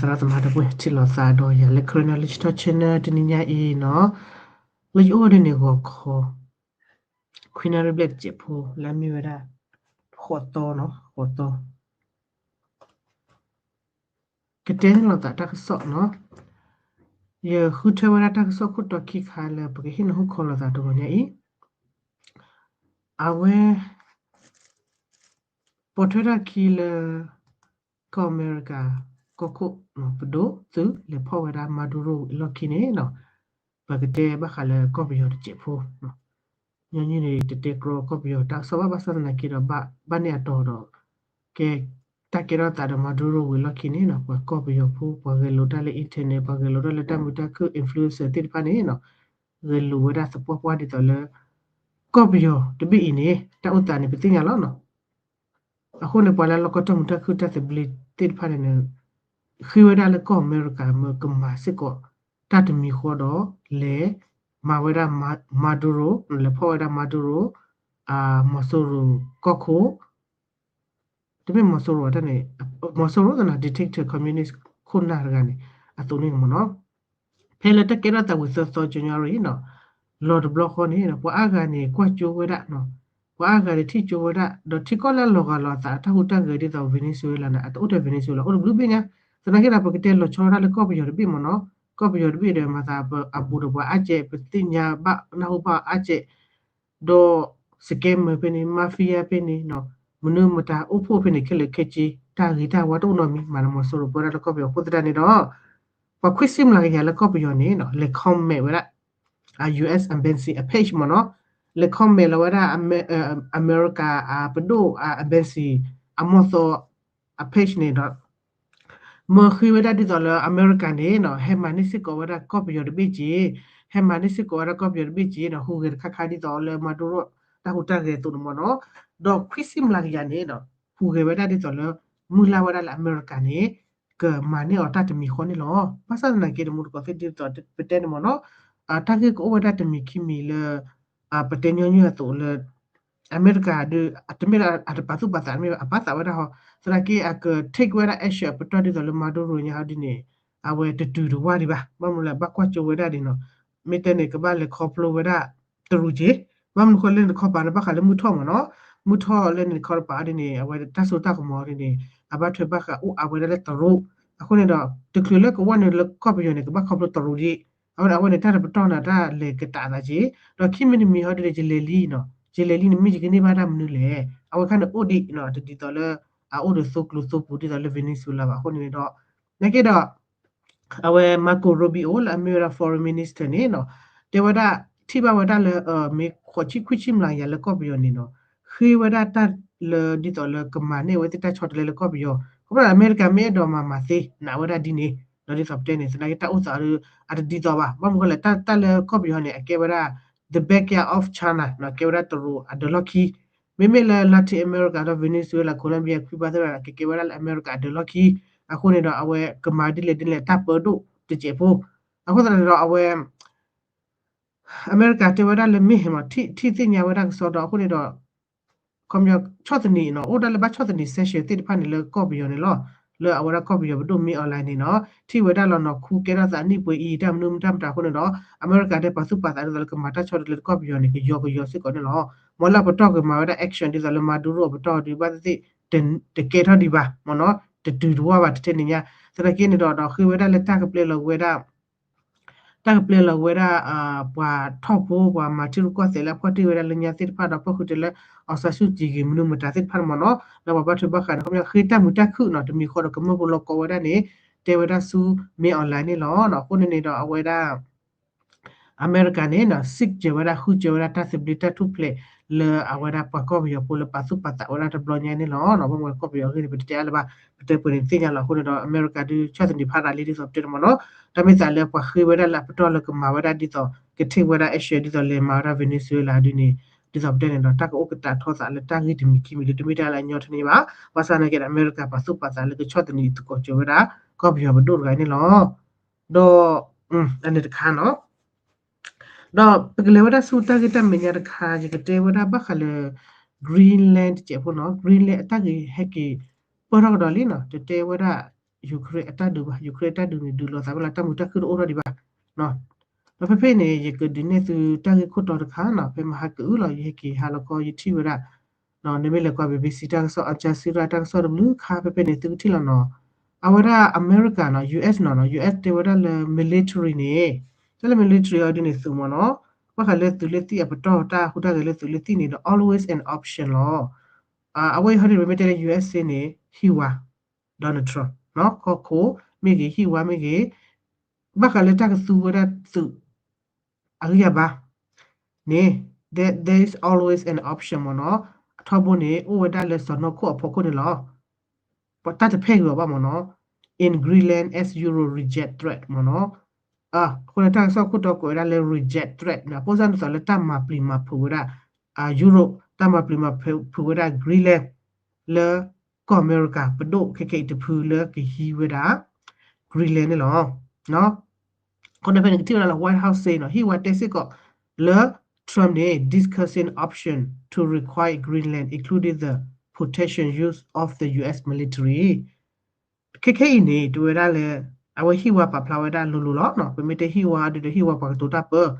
သရၣ်သမါတပှဲၤ ထံၣ်လိာ်သးဒီးယၤလၢ Karen Knowledge Talk Channel တနံၤညါအံၤနီၤ, လၢယအိၣ်ဒ်န့ၣ် ဂီၤခီ ခွံနၣ်ရံၣ်ဘျဲၣ်တစဲးဖိ လၢအမ့ၢ်ဝဲဒၣ် ဃိးသီနီၤ, ဃိးသီ ကတဲန့ၢ်လိာ်သးတၢ်ကစီၣ်နီၤ, ယဃုထၢဝဲဒၣ်တၢ်ကစီၣ်ခိၣ်တီခံခါလၢပကဟ့ၣ်နၢ်ဟူခီလိာ်သးတဂီၤညါအံၤ, အဝဲ ပိာ်ထွဲထီၣ်ခံလၢ ကီၢ်အမဲရကၤ ကီၢ်ခိၣ်ပဒိၣ်သုး လဲၤဖီၣ်ဝဲဒၣ် Maduro အလီၢ်ခံန့ၣ်နီၤ, ပကတဲဘၣ်ဃးလၢကီၢ်ပယီၤတစဲးဖိ ညီနုၢ်န့ၣ် တတဲကြီကီၢ်ပယီၤတၢ်ကစီၣ်ဘၣ် ဘၣ်ဆၣ်သနာ်က့ဒီး ဘၣ်န့ၢ်အတီၤဒီး ကဲ တၢ်ကဲထီၣ်သးဒီး Maduro ဝံၤအလီၢ်ခံန့ၣ်နီၤ, ပှၤကီၢ်ပယီၤဖိ ပှၤဂဲၤလိာ်တၢ်လၢ internet ပှၤဂဲၤလိာ်တၢ်လၢတၢ်မုာ်တၢ်ခုၣ် influencer သ့ၣ်တဖၣ်န့ၣ်နီၤ, ဂဲၤလိာ်ဝဲဒၣ်သပှၢ်ပှၢ်ဒ်သိးလၢ ကီၢ်ပယီၤတဘ့ၣ်အံၤန့ၣ် တၢ်အိၣ်သးန့ၣ် ပသ့ၣ်ညါလီၤနီၤ. အဃိန့ၣ် ပှၤလၢအလီၢ်ကီၢ်တၢ်မုာ်တၢ်ခုၣ်တၢ်သဘျ့သ့ၣ်တဖၣ်န့ၣ် ဃ့ဝဲဒၣ်လၢကီၢ်အမဲရကၤ မ့ၢ်ကမၤစ့ၢ်ကီး တၢ်တမံၤဃီဒီး လဲၤမၤဝဲဒၣ် Maduro လဲၤဖီၣ်ဝဲဒၣ် Maduro မီၤစိရိၤကီၢ်ခိၣ် တမ့ၢ်မီၤစိရိၤတၢ်န့ၣ် မီၤစိရိၤသနာ် dictator communist ခိၣ်နၢ်တဂၤန့ၣ် အသိးန့ၣ်မ့ၢ်နီၤ. ဖဲလၢတၢ်ကဲထီၣ်သးဝံၤသၢသီ January နီၤ, လီၤတဘျီဃီန့ၣ် ပှၤအါဂၤန့ၣ် ကွၢ်ကၠိဝဲဒၣ်နီၤ, ပှၤအါဂၤန့ၣ် ထံၣ်ကၠိဝဲဒၣ် ဒီးထံကီၢ်လၢအလီၤဂာ်လီၤအသး တၢ်ဟူးတၢ်ဂဲၤဒ်သိး Venezuela န့ၣ် အတအိၣ်ထဲ Venezuela အိၣ်တဘျုးဘ့ၣ်ညါ, သနာ်က့ဒီး ပကတဲလီၤဆီဒၣ်တၢ်လၢကီၢ်ပယီၤတဘ့ၣ်မ့ၢ်နီၤ, ကီၢ်ပယီၤတဘ့ၣ်ဒီး မၤသးအဘူးဒီးပှၤအါကဲး ပသ့ၣ်ညါဘၣ်နၢ်ဟူဘၣ်အါကဲး ဒီး scammer ဖဲန့ၣ် mafia ဖဲန့ၣ်နီၤ, မနုၤမတၤအိၣ်ဖှိၣ်ဖဲန့ၣ် ခဲလၢာ်ခဲဆ့ တၢ်ဂ့ၤတၢ်ဝါတအိၣ်နီတမံၤ မၤလၢမီၤစိရိၤပဝဲဒၣ်လၢကီၢ်ပယီၤအဃိသတးန့ၣ်ဒီး ပှၤခွံဆံမျးကယၤလၢကီၢ်ပယီၤန့ၣ်နီၤ လဲၤ comment ဝဲဒၣ် US embassy အ page မ့ၢ်နီၤ, လဲၤ comment လီၤဝဲဒၣ် အမဲရကၤအပဒိၣ်အ embassy အမီၤသီအ page န့ၣ်ဒီး မၢဃ့ဝဲဒၣ်ဒ်သိးလၢအမဲရကၤန့ၣ်နီၤ ဟဲမၤန့ၢ်စ့ၢ်ကီးဝဲဒၣ်ကီၢ်ပယီၤတဘ့ၣ်က့ၤ, ဟဲမၤန့ၢ်စ့ၢ်ကီးဝဲဒၣ်ကီၢ်ပယီၤတဘ့ၣ်က့ၤနီၤ, ဟူးဂဲၤတခါခါဒ်သိးလၢ Maduro တၢ်ဟူးတၢ်ဂဲၤအသိးန့ၣ်မ့ၢ်နီၤ, ဒီးခွံဆံမျးကယၤန့ၣ်နီၤ ဟူးဂဲၤဝဲဒၣ်ဒ်သိးလၢ မုၢ်လၢ်ဝဲဒၣ်လၢအမဲရကၤန့ၣ် ကမၤန့ၢ်အီၤတၢ်တမံၤဃီန့ၣ်လီၤ. ဘၣ်ဆၣ်သနာ်က့တမူတကိးသ့ၣ်ဒ်သိးပတဲန့ၣ်မ့ၢ်နီၤ, တၢ်ဂ့ၢ်ကအိၣ်ဝဲဒၣ်တမံၤခံမံၤလၢ ပတဲညီနုၢ်အသိးလၢ အမဲရကၤဒီး တမ့ၢ်လၢအတပာ်သူၣ်ပာ်သး တမ့ၢ်ဘၣ် အပာ်သးဝဲဒၣ်ဟီ, သနာ်က့အက take ဝဲဒၣ် action အပတီၢ်ဒ်သိးလၢ Maduro ညါဟီဒ်န့ၣ် အဝဲတတုၤတဝၢ်ဒံးဘၣ်, ဘၣ်မနုၤလဲၣ် ဘၣ်ကွၢ်ကၠိဝဲဒၣ်ဒ်နီၤ, မ့ၢ်တဲန့ၣ် ကဘၣ်လဲၤခီဖျိဝဲဒၣ်တရူးက့ၤ, ဘၣ်မနုၤဃိလဲၣ်န့ၣ် ခီပာ်န့ၣ် ဘၣ်ဃးလၢမုၢ်ထီၣ်မ့ၢ်နီၤ, မုၢ်ထီၣ်လၢန့ၣ် ခီပာ်ဒ်န့ၣ် အဝဲတၢ်စိတၢ်ကမီၤဒ်န့ၣ် အဘၣ်ထွဲဘၣ်ဃးအိၣ်အါဝဲဒၣ်လၢတရူး, အဃိန့ၣ်ဒီး တချုးလၢကဝီၤန့ၣ်လၢကီၢ်ပယီၤန့ၣ် ကဘၣ်ခီဖျိတရူးဒံး, အဝဲဒၣ်အဝဲန့ၣ် တၢ်တပတီၢ်န့ၣ် တၢ်လဲၤကတးအသးက့ၤ, ဒီးခံမံၤတမံၤဟီဒ်န့ၣ် ယလဲၤလံနီၤ, ယလဲၤလံန့ၣ် မ့ၢ်ယကန့ၢ်ဘၣ်တၢ်မနုၤလဲၣ်, အဝဲခါန့ၣ်အိၣ်ဒံးနီၤ, တဒ်သိးလၢ အအိၣ်ဒီးသိကျိၤသိပူၤဒ်သိးလၢ Venezuela ဘၣ်အဃိန့ၣ်ဒီး, နာ်က့ဒီး အဝဲ Marco Rubio လၢအမ့ၢ်ဝဲဒၣ် foreign minister န့ၣ်နီၤ, တဲဝဲဒၣ် ထံၣ်ဘၣ်ဝဲဒၣ်လၢ မ့ၢ်ဃိးဆံခွံဆံမျးကယၤလၢကီၢ်ပယီၤန့ၣ်နီၤ, ဃ့ဝဲဒၣ်တၢ်လၢဒ်သိးလၢကမၤန့ၢ်အဝဲသ့ၣ်တၢ်ဆီတလဲလၢကီၢ်ပယီၤ, ခီဖျိလၢအမဲရကၤမ့ၢ်အဲၣ်ဒိးမၤမၤသ့ နာ်ဝဲဒၣ်ဒ်န့ၣ်, ဒီးဒ်သိးပတဲန့ၣ် သနာ်က့တၢ်အိၣ်သးအတဒ်သိးဘၣ်, ဘၣ်မနုၤဃိလဲၣ် တၢ်လၢကီၢ်ပယီၤန့ၣ် အကဲဝဲဒၣ် the backyard of China နီၤ, ကဲဝဲဒၣ်တရူးအဒၢးလီၢ်ခံ မ့မ့ၢ်လၢ Latin America ဒီး Venezuela Colombia Cuba သ့ၣ်တဖၣ် ကကဲဝဲဒၣ်လၢအမဲရကၤအဒၢးလီၢ်ခံ, အဃိန့ၣ်ဒီး အဝဲကမၤဒ်လဲၣ်ဒ်လဲၣ်တၢ်ပၢဒိၣ်တစဲးဖိ, အဃိသတးန့ၣ်ဒီး အဝဲ အမဲရကၤတဲဝဲဒၣ်လၢမ့ၢ်ဟဲမး ထံၣ်သ့ၣ်ညါဝဲဒၣ်ကစီဒီ အဃိန့ၣ်ဒီး ခီပညီဆီၣ်သနံးနီၤ, အိၣ်ဒၣ်လၢဘၣ်ဆီၣ်သနံး sanction သ့ၣ်တဖၣ်န့ၣ်လၢကီၢ်ပယီၤန့ၣ်လီၤ, လၢအဝဲဒၣ်ကီၢ်ပယီၤပဒိၣ်မ့ၢ် online န့ၣ်နီၤ, ထံၣ်ဝဲဒၣ်လီၤနီၤ ခူကဲထီၣ်သးနံၣ်ပှဲၤအံၤ တၢ်မနုၤမတၤမတၤအဃိန့ၣ်ဒီး အမဲရကၤတဲပာ်သူၣ်ပာ်သးဒ်သိးလၢကမၤတၢ်ဆီတလဲလၢကီၢ်ပယီၤန့ၣ် ကယီကယီစ့ၢ်ကီးန့ၣ်လီၤ, မ်လၢအပတီၢ်ကမၤဝဲဒၣ် action ဒ်သိးလၢ Maduro အပတီၢ်ဒုးဘၣ်သ့ၣ်သ့ၣ် တကဲထီၣ်ဒံးဘၣ်မ့ၢ်နီၤ, တတုၤတဝၢ်ဘၣ်တထဲန့ၣ်ညါ, သနာ်က့န့ၣ်ဒီး ဒီးဃ့ဝဲဒၣ်လၢတၢ်ကပျဲလီၤဝဲဒၣ် တၢ်ကပျဲလီၤဝဲဒၣ် ပှၤထီၣ်ဖိ ပှၤမၤထံရူၢ်ကီၢ်သဲးလၢအဖီၣ်တ့ၢ်ဝဲဒၣ်လၢညါသ့ၣ်တဖၣ်ဒီး ပၣ်ဃုာ်တဲလၢ အောင်ဆန်းစုကြည် ဂ့ၤမနုၤမတၤသ့ၣ်တဖၣ်န့ၣ်မ့ၢ်နီၤ, လၢပှၤဘၣ်ထွဲဘၣ်ဃးန့ၣ် ခီပညီဃ့တၢ်မုာ်တၢ်ခုၣ်နီၤ တမံၤဃီဒီးကမၢဖိလီၤကီဝဲဒၣ်န့ၣ် တဲဝဲဒၣ်ဆူ မင်းအောင်လှိုင် န့ၣ်လီၤ. အဃိန့ၣ်န့ၣ်ဒီးအဝဲဒၣ် အမဲရကၤန့ၣ်နီၤ စံးကၢၤဝဲဒၣ် ဃုကၢၤဝဲဒၣ်တၢ်သဘျ့တၢ်ထူၣ်ဖျဲး လၢအဝဲဒၣ်ပှၤကီၢ်ပယီၤဖိလၢပာ်သူၣ်ပာ်သးဝဲဒၣ်တဘျီညါန့ၣ်လီၤ. ဘၣ်မနုၤကီၢ်ပယီၤအဂ့ၢ်န့ၣ် ပတတဲအါလၢၤဘၣ် ပတဲပှဲၤန့ၣ်သ့ၣ်ညါလီၤ. အဃိန့ၣ်ဒီး အမဲရကၤဒုးဆီၣ်သနံးဖးဒၣ်လံဒ်သိးပတဲန့ၣ်မ့ၢ်နီၤ, တၢ်မ့ၢ်သးလၢပှၤဃ့ဝဲဒၣ်လၢအပတီၢ်လၢကမၤဝဲဒၣ်ဒ်သိး က take ဝဲဒၣ် action ဒ်သိးလဲၤမၤဝဲဒၣ် Venezuela ဒုးန့ၣ် ဒ်သိးပတဲန့ၣ်ဒီး တၢ်ကအိၣ်ကတးထီသးလၢတၢ်ဂ့ၢ်တမံၤခံမံၤလၢတမ့ၢ်တၢ်လၢအညီထီၣ်န့ၣ်ဘၣ်. ဘၣ်ဆၣ်သနာ်က့ဒီး အမဲရကၤပာ်သူၣ်ပာ်သးလၢကဆီၣ်သနံးသကိးကၠိၤဝဲဒၣ် ကီၢ်ပယီၤပဒိၣ်တဂၤန့ၣ်လီၤ. ဒီး အန့ၣ်တခါနီၤ ဒီးပကလဲၤဝဲဒၣ်ဆူတၢ်ဂ့ၢ်တၢ်မဲာ်ညါတခါ ယကတဲဝဲဒၣ်ဘၣ်ဃးလၢ Greenland တစဲးဖိနီၤ, Greenland အတၢ်ဂ့ၢ်ဟဲက့ၤပၢၢ်ထီၣ်ကဒီးလံနီၤ, တတဲဝဲဒၣ် Ukraine အတၢ်ဒုးဘၣ်. Ukraine အတၢ်ဒုးန့ၣ် ဒုးလိာ်သးဝဲလီၤ တၢ်မုာ်တၢ်ခုၣ်တအိၣ်ထီၣ်ဒံးဘၣ်. ဒီးဖဲဖဲအံၤန့ၣ် ယကဒုးနဲၣ်သုတၢ်ဂ့ၢ်ခိၣ်တီတခါနီၤ, ဖဲမဟါကအုၣ်လီၤ ယဟဲက့ၤဟးလီၤခီယထံၣ်ဝဲဒၣ် နမ့ၢ်လဲၤကွၢ် BBC တၢ်ကစီၣ် Al Jazeera တၢ်ကစီၣ်တဘျုးခါ ဖဲဖဲန့ၣ် သုကထံၣ်လီၤနီၤ. အဝဲဒၣ်အမဲရကၤနီၤ US နီၤနီၤ US တဲဝဲဒၣ်လၢ military န့ၣ် တၢ်လၢ military အီၤဒ်န့ၣ်သုးမ့ၢ်နီၤ, ဘၣ်ဃးလၢသုးလၢသံၣ်အပတီၢ် တၢ်ဟူးတၢ်ဂဲၤလၢသုးလၢသံၣ်န့ၣ်ဒီး always an option လီၤ. အဝဲအံၤဟီဒ်န့ၣ် ပမ့ၢ်တဲလၢ USA န့ၣ် ဟံၣ်ဝါ Donald Trump နီၤ ကီၢ်ခိၣ်မ့ၢ်ဂ့ၤ ဟံၣ်ဝါမ့ၢ်ဂ့ၤ ဘၣ်ဃးလၢတၢ်ကသူဝဲဒၣ်သုး အဂံၢ်အဘါန့ၣ် there, there is always an option မ့ၢ်နီၤ. အထီဘိန့ၣ် အိၣ်ဝဲဒၣ်လၢစီၢ်နီၤခိၣ်အဖီခိၣ်န့ၣ်လီၤ. တၢ်တဖဲဂ့ၤအီၤဘၣ်မ့ၢ်နီၤ. In Greenland as Europe reject threat မ့ၢ်နီၤ. အဃိန့ၣ်တၢ်ကစီၣ်ခိၣ်တီကွဲးဝဲဒၣ်လၢ reject threat န့ၣ် အပိၢ်စၢ်န့ၣ်သိးလၢတၢ်မၤပျံၤမၤဖုးဝဲဒၣ် Europe တၢ်မၤပျံၤမၤဖုးဝဲဒၣ် Greenland လၢ ကီၢ်အမဲရကၤပဒိၣ်ခဲခဲအံၤတဖုလၢကဟံးဝဲဒၣ် Greenland န့ၣ်လီၤ. အဃိန့ၣ်ဖဲန့ၣ် ကထံၣ်ဝဲဒၣ်လၢ White House say နီၤ ဟံၣ်ဝါတဲစ့ၢ်ကီးလၢ Trump န့ၣ် discussing option to require Greenland, including the potential use of the US military. ခဲခဲအံၤန့ၣ် တဲဝဲဒၣ်လၢ အဝဲဟံၣ်ဝါပာ်ဖျါဝဲဒၣ်လိၤလိၤလီၤ. ပမ့ၢ်တဲဟံၣ်ဝါဒ်ဒီး ဟံၣ်ဝါပှၤကတိၤတၢ်ပၢ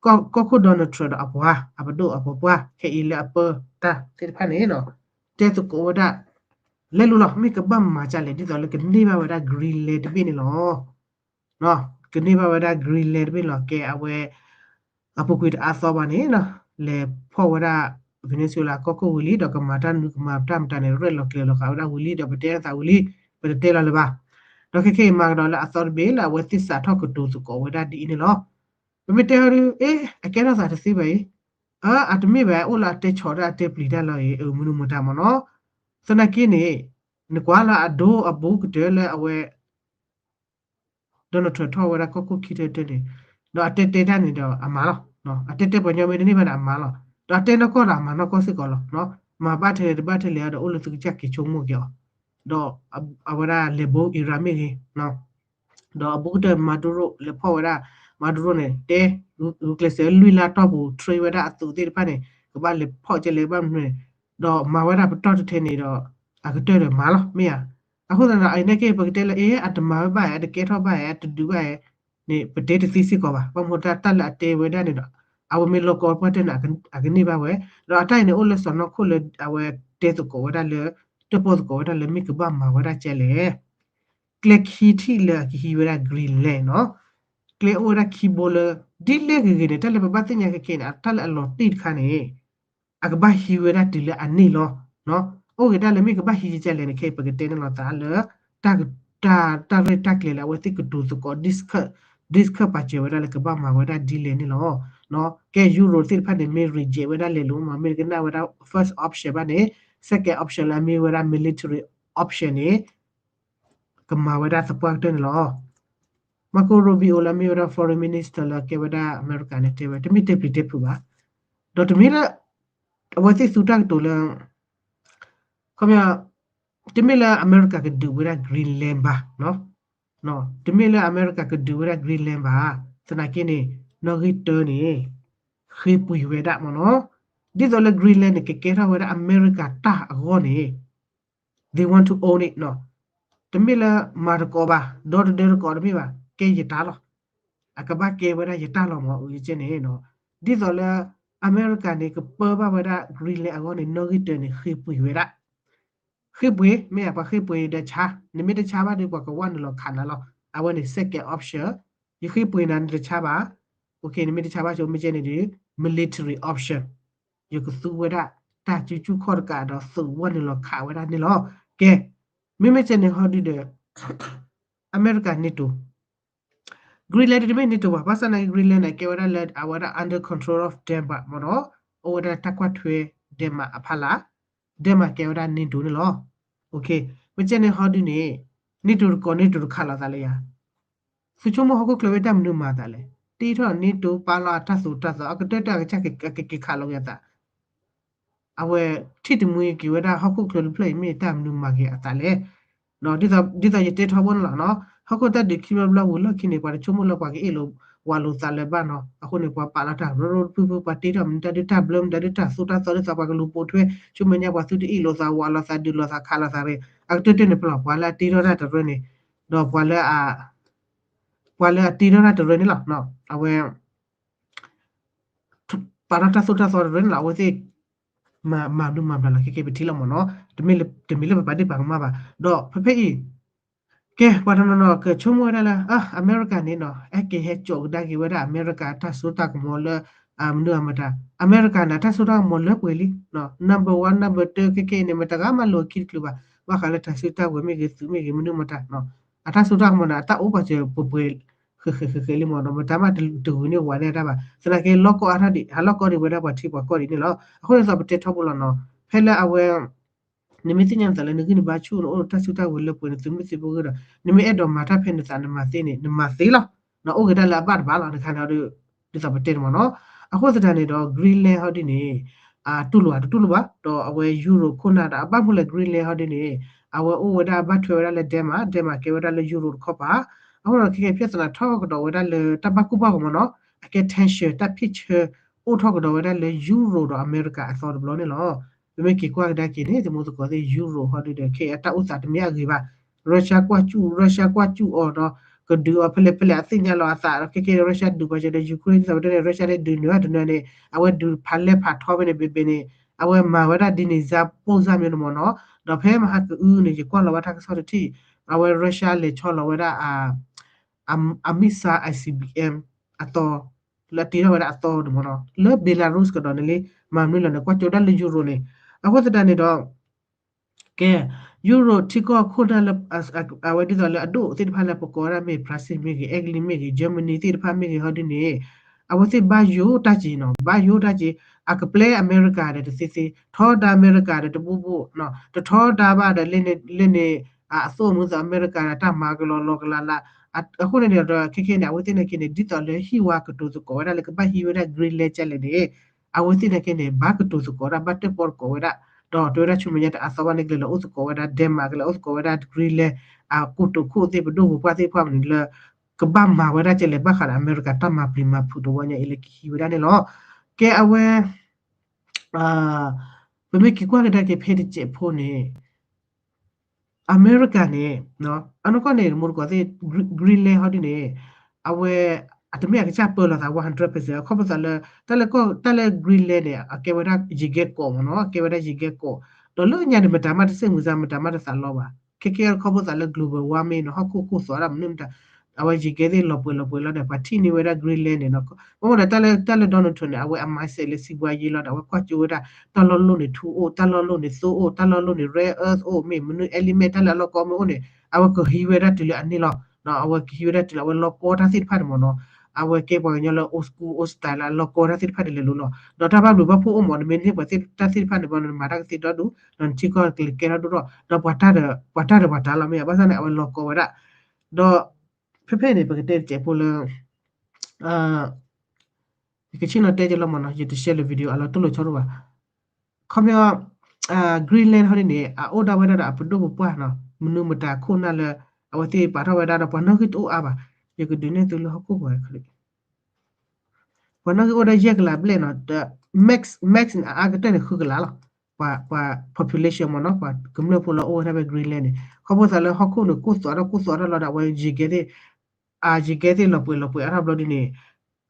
ကီၢ်ခိၣ် Donald Trump ဒီးအပှၤ အပဒိၣ်အပှၤပှၤ ခဲအံၤလၢအပၢတၢ်သ့ၣ်တဖၣ်န့ၣ် တဲသကိးဝဲဒၣ် လဲလိၤလီၤ မ့ၢ်ကဘၣ်မၤဒ်လဲၣ် ဒ်သိးလၢကန့ၢ်ဘၣ်ဝဲဒၣ် Greenland တဘ့ၣ်န့ၣ်လီၤ. ကန့ၢ်ဘၣ်ဝဲဒၣ် Greenland တဘ့ၣ်န့ၣ်လီၤ. ကဲအဝဲ အပူၤကွံာ်တအါသီဘၣ်န့ၣ် လဲၤဖီၣ်ဝဲဒၣ် Venezuela ကီၢ်ခိၣ်ဝံၤလံ ဒီးကမၤတၢ်နုာ်ကမၤတၢ်မတၤန့ၣ် ရဲၣ်လီၤကျဲၤလီၤဃာ်ဝဲဒၣ်ဝံၤလံ ဒီးပတဲအသးဝံၤလံ ပတတဲလီၤလၢၤဘၣ်. ဒီးခဲခဲအံၤမၤကဒီးလၢအသီတဘ့ၣ်လၢအဝဲသ့ၣ်စးထီၣ်ကတိၤသကိးဝဲဒၣ်ဒ်အံၤန့ၣ်လီၤ. ပမ့ၢ်တဲဟီဒုး အ့ အကဲထီၣ်သးတသ့ဘၣ်အံၤ, အတမ့ၢ်ဘၣ် အိၣ်လၢအတဲဆီးတၢ်အတဲပျံၤတၢ်လီၤအံၤ အမနုၤမတၤမ့ၢ်နီၤ. သနာ်က့န့ၣ် နကွၢ်လၢအဒိအဘူးကတၢၢ်လၢအဝဲ Donald Trump ထီၣ်ဝဲဒၣ်ကီၢ်ခိၣ်ခံထၢတၢန့ၣ် ဒီးအတဲတဲတၢ်န့ၣ်ဒီးအမၤလီၤ. အတဲတဲပှၤညီမ့ၢ်တန့ၢ်ဘၣ်န့ၣ်အမၤလီၤ. ဒီးအတဲနီၢ်ကီၢ်ဒီးအမၤနီၢ်ကီၢ်စ့ၢ်ကီးလီၤ. မၤဘၣ်ထဲလဲၣ်တဘၣ်ထဲလဲၣ်ဒီးအိၣ်လၢသုကစၢ်က့ၤဆိကမိၣ်က့ၤအီၤ, ဒီးအဝဲဒၣ်လဲၤဘိ Iran မ့ၢ်ဂ့ၤ ဒီးအဘူးကတၢၢ် Maduro လဲၤဖီၣ်ဝဲဒၣ် Maduro န့ၣ် တဲ ဂုာ်ကျဲးစၢးလွံၢ်လါတီၢ်ပူၤ train ဝဲဒၣ်အသုးသ့ၣ်တဖၣ်န့ၣ် ကဘၣ်လဲၤဖီၣ်ကဲလဲၣ်ဘၣ်မနုၤန့ၣ် ဒီးမၤဝဲဒၣ်ပတီၢ်တထဲန့ၣ်ဒီး အကတၢၢ်ဒီးမၤလီၤ မ့ၢ်ဧါ. အဃိသတးဒီး အံၤနာ်က့ ပကတဲလၢ အ့ အတမၤဝဲဘၣ်ဧါ အတကဲထီၣ်ဘၣ်ဧါ အတဒုးဘၣ်ဧါန့ၣ် ပတဲတသ့စ့ၢ်ကီးဘၣ်. ဘၣ်မနုၤတၢ်လၢအတဲဝဲဒၣ်န့ၣ်ဒီး အဝဲမ့ၢ်လီၢ်ကီၢ်ပှၢ်တၢၢ်န့ၣ် အကန့ၢ်ဘၣ်ဝဲ, ဒီးအတၢ်အံၤန့ၣ် အိၣ်လၢစီၢ်နီၤခိၣ်လၢအဝဲတဲသကိးဝဲဒၣ်လၢ တၢၣ်ပီၣ်သကိးဝဲဒၣ်လၢမ့ၢ်ကဘၣ်မၤဝဲဒၣ်ကဲလဲၣ် ကျဲခံထံၣ်လၢအကဟံးဝဲဒၣ် Greenland နီၤ, ကျဲအိၣ်ဝဲဒၣ်ခံဘိလၢ ဒ်လဲၣ်ဂ့ၤဂ့ၤန့ၣ် တၢ်လၢပဘၣ်သ့ၣ်ညါခဲခဲန့ၣ် တၢ်လၢအလီၤတံၢ်တခါန့ၣ် အကဘၣ်ဟံးဝဲဒၣ်တုၤလၢအန့ၢ်လီၤ. အိၣ်ဂ့ၤဒၣ်လၢမ့ၢ်ကဘၣ်ဟံးကဲလဲၣ်န့ၣ် ခဲအံၤပကတဲန့ၣ်လီၤသးလၢ တၢ် တၢ်ရဲၣ်တၢ်ကျဲၤလၢအဝဲသ့ၣ်ကတိၤသကိး discuss ပာ်စၢၤဝဲဒၣ်လၢကဘၣ်မၤဝဲဒၣ်ဒ်လဲၣ်န့ၣ်လီၤ. ကဲ Europe သ့ၣ်တဖၣ်န့ၣ် မ့ၢ် reject ဝဲဒၣ်လဲၤလိာ်မး မ့ၢ်ကနၣ်ဝဲဒၣ် first option ဘၣ်န့ၣ် second option လၢအမ့ၢ်ဝဲဒၣ် military option န့ၣ် ကမၤဝဲဒၣ်သပှၢ်ကတၢၢ်န့ၣ်လီၤ. Marco Rubio လၢအမ့ၢ်ဝဲဒၣ် foreign minister လၢအကဲဝဲဒၣ်အမဲရကၤန့ၣ် တဲဝဲ တမ့ၢ်တဲပျံၤတဲဖုးဘၣ်, ဒီးတမ့ၢ်လၢ အဝဲသ့ၣ်သူတၢ်ကတိၤလၢ ခီပညီ တမ့ၢ်လၢအမဲရကၤကဒုးဝဲဒၣ် Greenland ဘၣ်, တမ့ၢ်လၢအမဲရကၤကဒုးဝဲဒၣ် Greenland ဘၣ်, သနာ်က့န့ၣ် နီၣ်ဂံၢ်တၢန့ၣ် ဃ့ပှ့ၤဝဲဒၣ်မ့ၢ်နီၤ, ဒ်သိးလၢ Greenland န့ၣ် ကကဲထီၣ်ဝဲဒၣ်အမဲရကၤတၢ်အဂီၢ်န့ၣ် they want to own it နီၤ, တမ့ၢ်လၢမၤသကိးဘၣ် ဒီသဒၢသကိးတမ့ၢ်ဘၣ် ကဲယတၢ်လီၤ, အကဘၣ်ကဲဝဲဒၣ်ယတၢ်လီၤမ့ၢ် အုကဲန့ၣ်, ဒ်သိးလၢ အမဲရကၤန့ၣ် ကပၢဘၣ်ဝဲဒၣ် Greenland အဂီၢ်န့ၣ် နီၣ်ဂံၢ်တၢန့ၣ် ဃ့ပှ့ၤဝဲဒၣ်, ဃ့ပှ့ၤ မ့ၢ်ပှၤဃ့ပှ့ၤဒီးဆါ, နမ့ၢ်တဆါဘၣ်ဒီး ပှၤကဝဲနုာ်လီၤခးနၤလီၤ, အဝဲန့ၣ် second option, ယဃ့ပှ့ၤနၤနတဆါဘၣ်, နမ့ၢ်တဆါဘၣ်ဆိ မ့ၢ်ကဲန့ၣ်ဒီး military option, ယကသူဝဲဒၣ် တၢ်စုဆူၣ်ခီၣ်တကးဒီးသုးဝဲနုာ်လီၤခးဝဲဒၣ်န့ၣ်လီၤ. ကဲ, မ့မ့ၢ်ကဲန့ၣ်ဟီဒုဒီး အမဲရကၤ NATO, Greenland တမ့ၢ် NATO ဘၣ်, ဘၣ်ဆၣ်သနာ်က့ Greenland န့ၣ် ကဲဝဲဒၣ်လၢအဝဲဒၣ် under control of Denmark မ့ၢ်နီၤ, အိၣ်ဝဲဒၣ်တၢ်ကွၢ်ထွဲ Denmark အဖီလာ်, Denmark ကဲဝဲဒၣ် NATO န့ၣ်လီၤ. မ့ၢ်ကဲန့ၣ်ဟီဒုန့ၣ် NATO တကိး NATO တခးလိာ်သးလၢယၤ, သုဆိကမိၣ်ဟီၣ်ခိၣ်ချၢဝဲတၢ်မနုၤမၤသးလဲၣ်, တ့ထီၣ် NATO ပာ်လီၤအတၢ်သိၣ်တၢ်သီ အကတၢၢ်တၢ်ကစၢ်ကက့ၤခးလိာ်က့ၤအသး အဝဲထံၣ်တမှံက့ၤဝဲဒၣ်ဟီၣ်ခိၣ်ချၢတဖျၢၣ်အံၤ မ့ၢ်တၢ်မနုၤမၤက့ၤအသးလဲၣ်. ဒ်သိးယတဲထီဘိန့ၣ်လီၤ, ဟီၣ်ခိၣ်တၢ်ဒုးခံဘျီတဘျီဝံၤလီၢ်ခံန့ၣ် ပှၤတဆိကမိၣ်လၢပှၤကအိၣ်လီၤ ဝးလိာ်သးလၢၤဘၣ်နီၤ, အဃိန့ၣ် ပှၤပာ်လီၤတၢ်ရိရိတဖုဖု ပှၤတ့ထီၣ်မနုၤတၢ်ဒုးတၢ်ဘျၢ မနုၤတၢ်ဒုးတၢ်သိၣ်တၢ်သီဒ်သိးပှၤကလူၤပိာ်ထွဲ ဆိမဲာ်ညါပှၤသုတအိၣ်လီၤသး ဝးလိာ်သး ဒုးလိာ်သး ခးလိာ်သးရ့ၣ် အကတၢၢ်တၢၢ်န့ၣ် ပလီၢ် ပှၤလၢအတ့ထီၣ်တၢ်တရၢန့ၣ်, ဒီးပှၤလၢအ ပှၤလၢအတ့ထီၣ်တၢ်တရၢန့ၣ်လီၤ. အဝဲ ပာ်ထီၣ်တၢ်သိၣ်တၢ်သီတရၢန့ၣ်လီၤ. အဝဲသ့ၣ် မၤ မၤဘျုးမၤဘျုးလီၤ ခဲကဲပထံၣ်လီၤမ့ၢ်နီၤ. တမ့ၢ်လၢ တမ့ၢ်လၢပပာ်ဒ့ၣ်ပာ်ကမၣ်ဘၣ်. ဒီးဖဲဖဲအံၤ ကဲ ပှၤတနီၤနီၤကဆိကမိၣ်ဝဲဒၣ်လၢ အ အမဲရကၤန့ၣ်နီၤ အဲၣ်က့ၤဟဲကၠီးကဒါက့ၤဝဲဒၣ်အမဲရကၤတၢ်စိတၢ်ကမီၤလၢ မနုၤအမတၤ, အမဲရကၤန့ၣ် တၢ်စိတၢ်ကမီၤလၢပှဲၤလံ number one number two ခဲကဲအံၤန့ၣ် မတဂၤမးလိာ်အခံတချုးဘၣ်. ဘၣ်ဃးလၢတၢ်စုတၢ်ဝဲၤမ့ၢ်ဂ့ၤ သုးမ့ၢ်ဂ့ၤ မနုၤမတၤနီၤ အတၢ်စိတၢ်ကမီၤန့ၣ် အတၢ်အိၣ်ပှၤစၢၤပှဲၤပှဲၤ ဃဲးဃဲးဃဲးဃဲးလံမ့ၢ်နီၤ. မတၤမးတဂုာ်န့ၢ်ဝဲဒၣ်တၢ်ဘၣ်. သနာ်က့လီၢ်ကီၢ်အါထီၣ်ဒံး ဟးလီၢ်ကီၢ်ဒံးဝဲဒၣ်ပှၤထံပှၤကီၢ်ဒံးန့ၣ်လီၤ. အဃိန့ၣ်သိးပတဲထီဘိလီၤနီၤ ဖဲလၢအဝဲ နမ့ၢ်သ့ၣ်ညါနသးလၢနဂံၢ်နဘါဆူၣ် နအိၣ်ဒီးတၢ်စုတၢ်ဝဲၤလၢပှဲၤ နသုးမုၢ်သံၣ်ဘိဂ့ၤဒီး နမ့ၢ်အဲၣ်ဒိးမၤတၢ်ဖဲနသးနမၤသ့န့ၣ် နမၤသ့လီၤ. နအိၣ်က့ၤဒၣ်လၢအဘၣ်တဘၣ်လီၤ တခါန့ၣ်ဒီး ဒ်သိးပတဲန့ၣ်မ့ၢ်နီၤ. အဃိသတးန့ၣ်ဒီး Greenland ဟီဒ်န့ၣ် တူၢ်လိာ်ဧါ တတူၢ်လိာ်ဘၣ်. ဒီးအဝဲ Europe ခိၣ်နၢ်ဒီးအဘၣ်မနုၤလဲၣ် Greenland ဟီဒ်န့ၣ် အဝဲအိၣ်ဝဲဒၣ်ဘၣ်ထွဲဝဲဒၣ်လၢ Denmark, Denmark ကဲဝဲဒၣ်လၢ Europe တခီပၤ. အဃိဒီးခဲကဲ ပြဿနာ ထီၣ်ကဒီးဝဲဒၣ်လၢတၢ်ဘၣ်ကူၣ်ဘၣ်ဂီၤမ့ၢ်နီၤ အကဲ tension တၢ်ဖံးဆၢ အိၣ်ထီၣ်ကဒီးဝဲဒၣ်လၢ Europe ဒီးအမဲရကၤအသီတဘျီန့ၣ်လီၤ. ပမ့ၢ်က့ၤကွၢ်ကဒါက့ၤန့ၣ် သုးမုၢ်သကိးသ့ၣ် Europe ဟီဒ်ဒီး ခဲအံၤအတၢ်အိၣ်သးတမ့ၢ်အဂ့ၤဘၣ်. Russia ကွၢ်စူၣ် Russia ကွၢ်စူၣ်အီၤဒီး ကဒုးအီၤဖဲလဲၣ်ဖဲလဲၣ်အသ့ၣ်ညါလီၤအသးဒီး ခဲကဲ Russia ဒုးပှၤစၢၤဒီး Ukraine ဒ်သိးပတဲန့ၣ် Russia န့ၣ်ဒုးနုၤတနၢၤန့ၣ် အဝဲဒုးဖးလဲၢ်ဖးထီဖဲန့ၣ် ဘ့ၣ်ဘ့ၣ်န့ၣ် အဝဲမၤဝဲဒၣ်ဒ်န့ၣ် ဇာတ်ပို့ ဇာတ်မျိုးန့ၣ်မ့ၢ်နီၤ. ဒီးဖဲမဟါကအုန့ၣ် ယကွၢ်လီၤဝဲတၢ်ကစီၣ်တထံၣ် အဝဲ Russia လဲၤဆီလီၤဝဲဒၣ် အ missile ICBM အသီ လၢအတ့ထီၣ်ဝဲဒၣ်အသီန့ၣ်မ့ၢ်နီၤ လၢ Belarus ကဒီးန့ၣ်လံ မၤမနုၤလဲၣ်န့ၣ် ကွၢ်ကၠိဒၣ်လၢ Europe န့ၣ် အဃိသတးန့ၣ်ဒီး ကဲ Europe ထံကီၢ်ခိၣ်နၢ်လၢ အဝဲဒ်သိးလၢအဒိၣ်သ့ၣ်တဖၣ်လၢပကိးဝဲဒၣ်မ့ၢ် France မ့ၢ်ဂ့ၤ Italy မ့ၢ်ဂ့ၤ Germany သ့ၣ်တဖၣ်မ့ၢ်ဂ့ၤဟီဒ်န့ၣ် အဝဲသ့ၣ်ဘၣ်ယိၣ်တၢ်က့ၤနီၤ ဘၣ်ယိၣ်တၢ်က့ၤ အကပျဲအမဲရကၤဒီးတသ့သ့ ထီဒါအမဲရကၤဒီးတဘိဘိ တထီဒါဘၣ်ဒီး လၢန့ၣ် အသိၣ်မုၢ်သိးအမဲရကၤဒီးတၢ်မၤကလီလီကလါလါ အဃိန့ၣ်ဒီး ခဲခဲန့ၣ် အဝဲသ့ၣ်န့ၣ်က့န့ၣ် ဒ်သိးလၢဟံၣ်ဝါကတိၤသကိးဝဲဒၣ်လၢကဘၣ်ဟံးဝဲဒၣ် Greenland ကလဲၣ်န့ၣ် အဝဲသ့ၣ်န့ၣ်က့န့ၣ် ဘၣ်ကတိၤသကိးဝဲဒၣ် ဘၣ်တၢၣ်ပီၣ်သကိးဝဲဒၣ် ဒီးတဲဝဲဒၣ်ဆူမဲာ်ညါတအါသီဘၣ်န့ၣ် ကလဲၤလီၤအိၣ်သကိးဝဲဒၣ် Denmark ကလဲၤအိၣ်သကိးဝဲဒၣ် Greenland အကိတိာ်ခိၣ်သ့ၣ် ပဒိၣ်ပပှၢ်သ့ၣ်တဖၣ်န့ၣ်လၢ ကဘၣ်မၤဝဲဒၣ်ကလဲၣ် ဘၣ်ဃးဒီးအမဲရကၤတၢ်မၤပျံၤမၤဖုးတဝီညါအံၤလၢကဟံးဝဲဒၣ်န့ၣ်လီၤ. ကဲအဝဲ ပမ့ၢ်က့ၤကွၢ်ကဒါက့ၤဖဲတစဲးဖိန့ၣ် အမဲရကၤန့ၣ် အနီၢ်ကီၢ်န့ၣ် မိၢ်တကိးသ့ၣ် Greenland ဟီဒ်န့ၣ် အဝဲ အတမ့ၢ်အကစၢ်ပၢလီၤသး one hundred percent အခီပညီသးလၢ တၢ်လၢ တၢ်လၢ Greenland န့ၣ် အကဲဝဲဒၣ်ယံၤကဲကိးမ့ၢ်နီၤ အကဲဝဲဒၣ်ယံၤကဲကိး ဒီးလၢညါန့ၣ် မတၤမးတစ့ၢ်မုၢ်စါ မတၤမးတသးလီဘၣ် ခဲကဲအခီပညီသးလၢ global warming န့ၣ် ဟီၣ်ခိၣ်ကိၢ်သွးဒၣ်မနုၤမတၤ အဝဲယံၤကဲသ့ၣ်လီၤပှဲၤလီၤပှဲၤလီၤဒီး ပှၤထံၣ်န့ၢ်ဝဲဒၣ် Greenland န့ၣ်နီၤ ဘၣ်မနုၤဒီး တၢ်လၢ တၢ်လၢ Donald Trump န့ၣ် အဝဲအ mindset လၢစံးဘှါယ့လီၤဒီး အဝဲကွၢ်ကၠိဝဲဒၣ် တၢ်လီၢ်လိၣ်န့ၣ် ထူအိၣ် တၢ်လီၢ်လိၣ်န့ၣ် သိအိၣ် တၢ်လီၢ်လိၣ်န့ၣ် rare earth အိၣ် မ့ၢ်မနုၤ element တၢ်လၢအလီၢ်ကီမ့ၢ်အိၣ်န့ၣ် အဝဲကဟံးဝဲဒၣ်တုၤလၢအန့ၢ်လီၤ အဝဲကဟံးဝဲဒၣ်တုၤလၢအဝဲလီၢ်ကီတၢ်သ့ၣ်တဖၣ်န့ၣ်မ့ၢ်နီၤ အဝဲကဲပှၤကညီလၢ old school old style လၢအလီၢ်ကီတၢ်သ့ၣ်တဖၣ်န့ၣ်လဲၤလိၤလီၤ ဒီးတၢ်ဘၣ်ဘျုးဘၣ်ဖှိၣ်အိၣ်မ့ၢ် နမ့ၢ်န့ၢ်ပှၤသ့ၣ်တၢ်သ့ၣ်တဖၣ်န့ၣ် ဘၣ်နမၤတၢ်ကသ့ဒီဒူၣ် ဒီးနထံကီၢ်ကလဲၤကဲထီၣ်ဒိၣ်ထီၣ် ဒီးပှၤတၢ်ဒီး ပှၤတၢ်ဒီးပှၤတၢ်လီၤမ့ၢ် ဘၣ်ဆၣ်န့ၣ် အဝဲလီၢ်ကီဝဲဒၣ် ဒီး ဖဲဖဲန့ၣ် ပကတဲတစဲးဖိလၢ ယကဆ့ၣ်နီၤတဲက့ၤလီၤမ့ၢ်နီၤ ယတ share လၢ video အလီၤတိၢ်လီၤဆီဒိၣ်ဘၣ် ခီပညီ Greenland ဟီဒ်န့ၣ် အအိၣ်ဒၣ်ဝဲဒၣ်ဒီးအပဒိၣ်ပပှၢ်နီၤ မနုၤမတၤခိၣ်နၢ်လၢ အဝဲသ့ၣ်ပာ်ထီၣ်ဝဲဒၣ်ဒီးပှၤနီၣ်ဂံၢ်တအိၣ်အါဘၣ် ယကဒုးနဲၣ်သုလၢဟီၣ်ခိၣ်ပူၤ ပှၤနီၣ်ဂံၢ်အိၣ်ဒၣ်ယဲၢ်ကလးဘျဲၣ်နီၤ max max န့ၣ် အအါကတၢၢ်န့ၣ် ဃုကလးလီၤ ပှၤ ပှၤ population မ့ၢ်နီၤ ပှၤကမျၢၢ်ဖိလၢအိၣ်ဝဲဒၣ်ဖဲ Greenland န့ၣ် ခီဖျိသးလၢဟီၣ်ခိၣ်န့ၣ် ကိၢ်သွးထီၣ်ကိၢ်သွးထီၣ်လီၤဒီး အဝဲယံၤကဲသ့ၣ် အယံၤကဲသ့ၣ်လီၤပှဲၤလီၤပှဲၤအါထီၣ်ဘျီဒ်န့ၣ်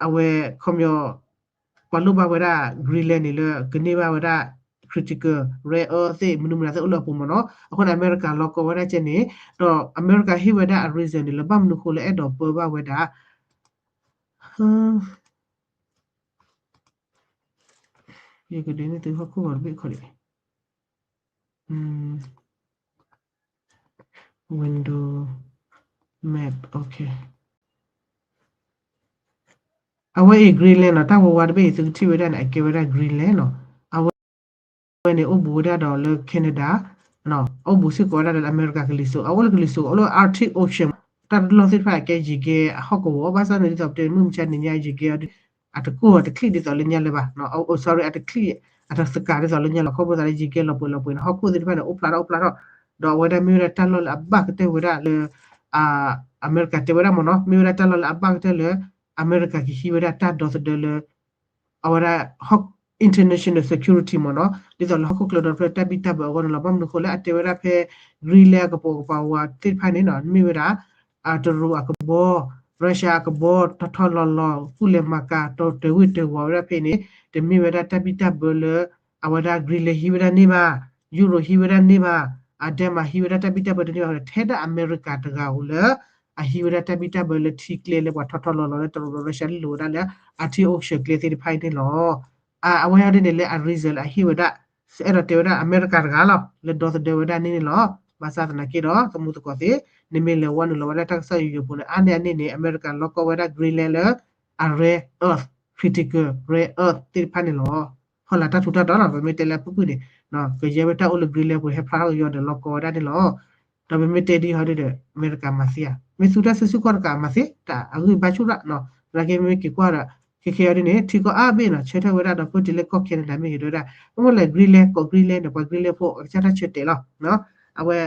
အဝဲခီပညီ ပှၤလိၣ်ဘၣ်ဝဲဒၣ် Greenland န့ၣ်လၢကန့ၢ်ဘၣ်ဝဲဒၣ် critical rare earth သ့ၣ် မနုၤမတၤသ့ၣ်အိၣ်လၢအပူၤမ့ၢ်နီၤ အဃိန့ၣ် အမဲရကၤလီၢ်ကီဝဲဒၣ်ကဲန့ၣ် ဒီးအမဲရကၤဟ့ၣ်ဝဲဒၣ်အ reason န့ၣ် လၢဘၣ်မနုၤဃိလၢအဲၣ်ဒိးပၢဘၣ်ဝဲဒၣ် ယကဒုးန့ၢ်သုဟီၣ်ခိၣ်ဂီၤတဘ့ၣ်ခီဒံး window map okay အဝဲအံၤ Greenland နီၤ တၢ်ဝဲဝါတဘ့ၣ်အံၤ သုကထံၣ်ဝဲဒၣ်န့ၣ် အကဲဝဲဒၣ် Greenland နီၤ အဝဲန့ၣ် အိၣ်ဘူးဝဲဒၣ်ဒီးလၢ Canada အိၣ်ဘူးစ့ၢ်ကီးဝဲဒၣ်လၢအမဲရကၤကလံၤစိး အအိၣ်လၢကလံၤစိး အအိၣ်လၢ Arctic Ocean တၢ်တလီၢ်သ့ၣ်တဖၣ်အကဲယံၤကဲအဟီၣ်ကဝီၤ ဘၣ်ဆၣ်န့ၣ်ဒ်သိးပတဲမုၢ်မဆါတနံၤညါယံၤကဲအီၤ အတကိၢ်အတချံၣ်ဒ်သိးလၢညါလၢၤဘၣ် sorry အတချံၣ် အတသကၤဒ်သိးလၢညါလၢၤ ခီဖျိသးလၢယံၤကဲလီၤပှဲၤလီၤပှဲၤန့ၣ် ဟီၣ်ခိၣ်သ့ၣ်တဖၣ်န့ၣ် အိၣ်ဖျါထီၣ်အိၣ်ဖျါထီၣ် ဒီးအဝဲဒၣ်မ့ၢ်ဝဲဒၣ်တၢ်လီၢ်လၢအဘၣ်ကတၢၢ်ဝဲဒၣ်လၢ အမဲရကၤတဲဝဲဒၣ်မ့ၢ်နီၤ မ့ၢ်ဝဲဒၣ်တၢ်လီၢ်လၢအဘၣ်ကတၢၢ်လၢ အမဲရကၤကဟံးဝဲဒၣ်တၢ်ဒီသဒၢလၢ အဝဲဒၣ်ဟီၣ် international security မ့ၢ်နီၤ, ဒ်သိးလၢဟီၣ်ခိၣ်ချၢဒီဖျၢၣ်တၢ်ဘံၣ်တၢ်ဘၢအဂီၢ်န့ၣ်လီၤ. ဘၣ်မနုၤအဃိလဲၣ် အတဲဝဲဒၣ်ဖဲ Greenland အကပိာ်ကပၤဝၤသ့ၣ်တဖၣ်န့ၣ်နီၤ မ့ၢ်ဝဲဒၣ် တရူးအကဘီ, Russia အကဘီ ထီထီလီၤလီၤ ကူၣ်လဲၤမၤကၤ တၢ်တဂ့ၤတဝီၤဝဲဒၣ်ဖဲန့ၣ် တမ့ၢ်ဝဲဒၣ်တၢ်ဘံၣ်တၢ်ဘၢလၢ အဝဲဒၣ် Greenland ဟံးဝဲဒၣ်န့ၢ်ဘၣ်, Europe ဟံးဝဲဒၣ်န့ၢ်ဘၣ်, အ Denmark ဟံးဝဲဒၣ်တၢ်ဘံၣ်တၢ်ဘၢတန့ၢ်ဘၣ်, ထဲဒၣ်အမဲရကၤတဂၤဧိၤလၢ အဟံးဝဲဒၣ်တၢ်ဘံၣ်တၢ်ဘၢလၢထံကျဲလၢပှၤထီထီလီၤလီၤလၢတရူးဒီး Russia လိၣ်ဝဲဒၣ်လၢ Arctic Ocean ကျဲသ့ၣ်တဖၣ်အံၤန့ၣ်လီၤ. အဝဲဟီဒ်န့ၣ်လၢအ reason လၢအဟ့ၣ်ဝဲဒၣ် အဲၣ်ဒိးတဲဝဲဒၣ်အမဲရကၤတဂၤလီၤ လၢဒီသဒၢဝဲဒၣ်န့ၣ်န့ၣ်လီၤ. ဘၣ်ဆၣ်သနာ်က့ဒီး သမူသကိးသ့ၣ် နမ့ၢ်လဲၤဝဲနုာ်လီၤဝဲဒၣ်တၢ်ကစီၣ်ယိယိဖိန့ၣ် အါန့ၢ်အန့ၣ်န့ၣ် အမဲရကၤလီၢ်ကီၢ်ဝဲဒၣ် Greenland လၢ အ rare earth, critical rare earth သ့ၣ်တဖၣ်န့ၣ်လီၤ. ဟီၣ်လာ်တၢ်ထူးတၢ်တီၤလီၤ ပမ့ၢ်တဲလၢအပူၤကွံာ်န့ၣ် ကယဲၢ်ဝဲတၢ်အိၣ်လၢ Greenland ပူၤ ဟဲဖျါထီၣ်ကယီၤဒီး လီၢ်ကီၢ်ဝဲဒၣ်န့ၣ်လီၤ. ဒီးပမ့ၢ်တဲဒ်ဟီဒ်ဒီး အမဲရကၤမၤသ့ဧါ, မ့ၢ်သူတၢ်စုဆူၣ်ခီၣ်တကးမၤသ့ တၢ်အဂံၢ်ဘါဆူၣ်ရၣ်နီၤ, သနာ်က့မ့ၢ်က့ၤကွၢ်ဒီး ခဲခဲအံၤဒ်န့ၣ် ထံကီၢ်အါဘ့ၣ်နီၤ ဆၢထၢၣ်ဝဲဒၣ်ဒီး ပၢၢ်တုၤလၢကီၢ် Canada မ့ၢ်ဂ့ၤ တဲဝဲဒၣ် မ့ၢ်လဲၣ် Greenland ကီၢ် Greenland န့ၣ် ပှၤ Greenland ဖိအကစၢ်တၢ်ဆၢတဲာ်လီၤ. အဝဲ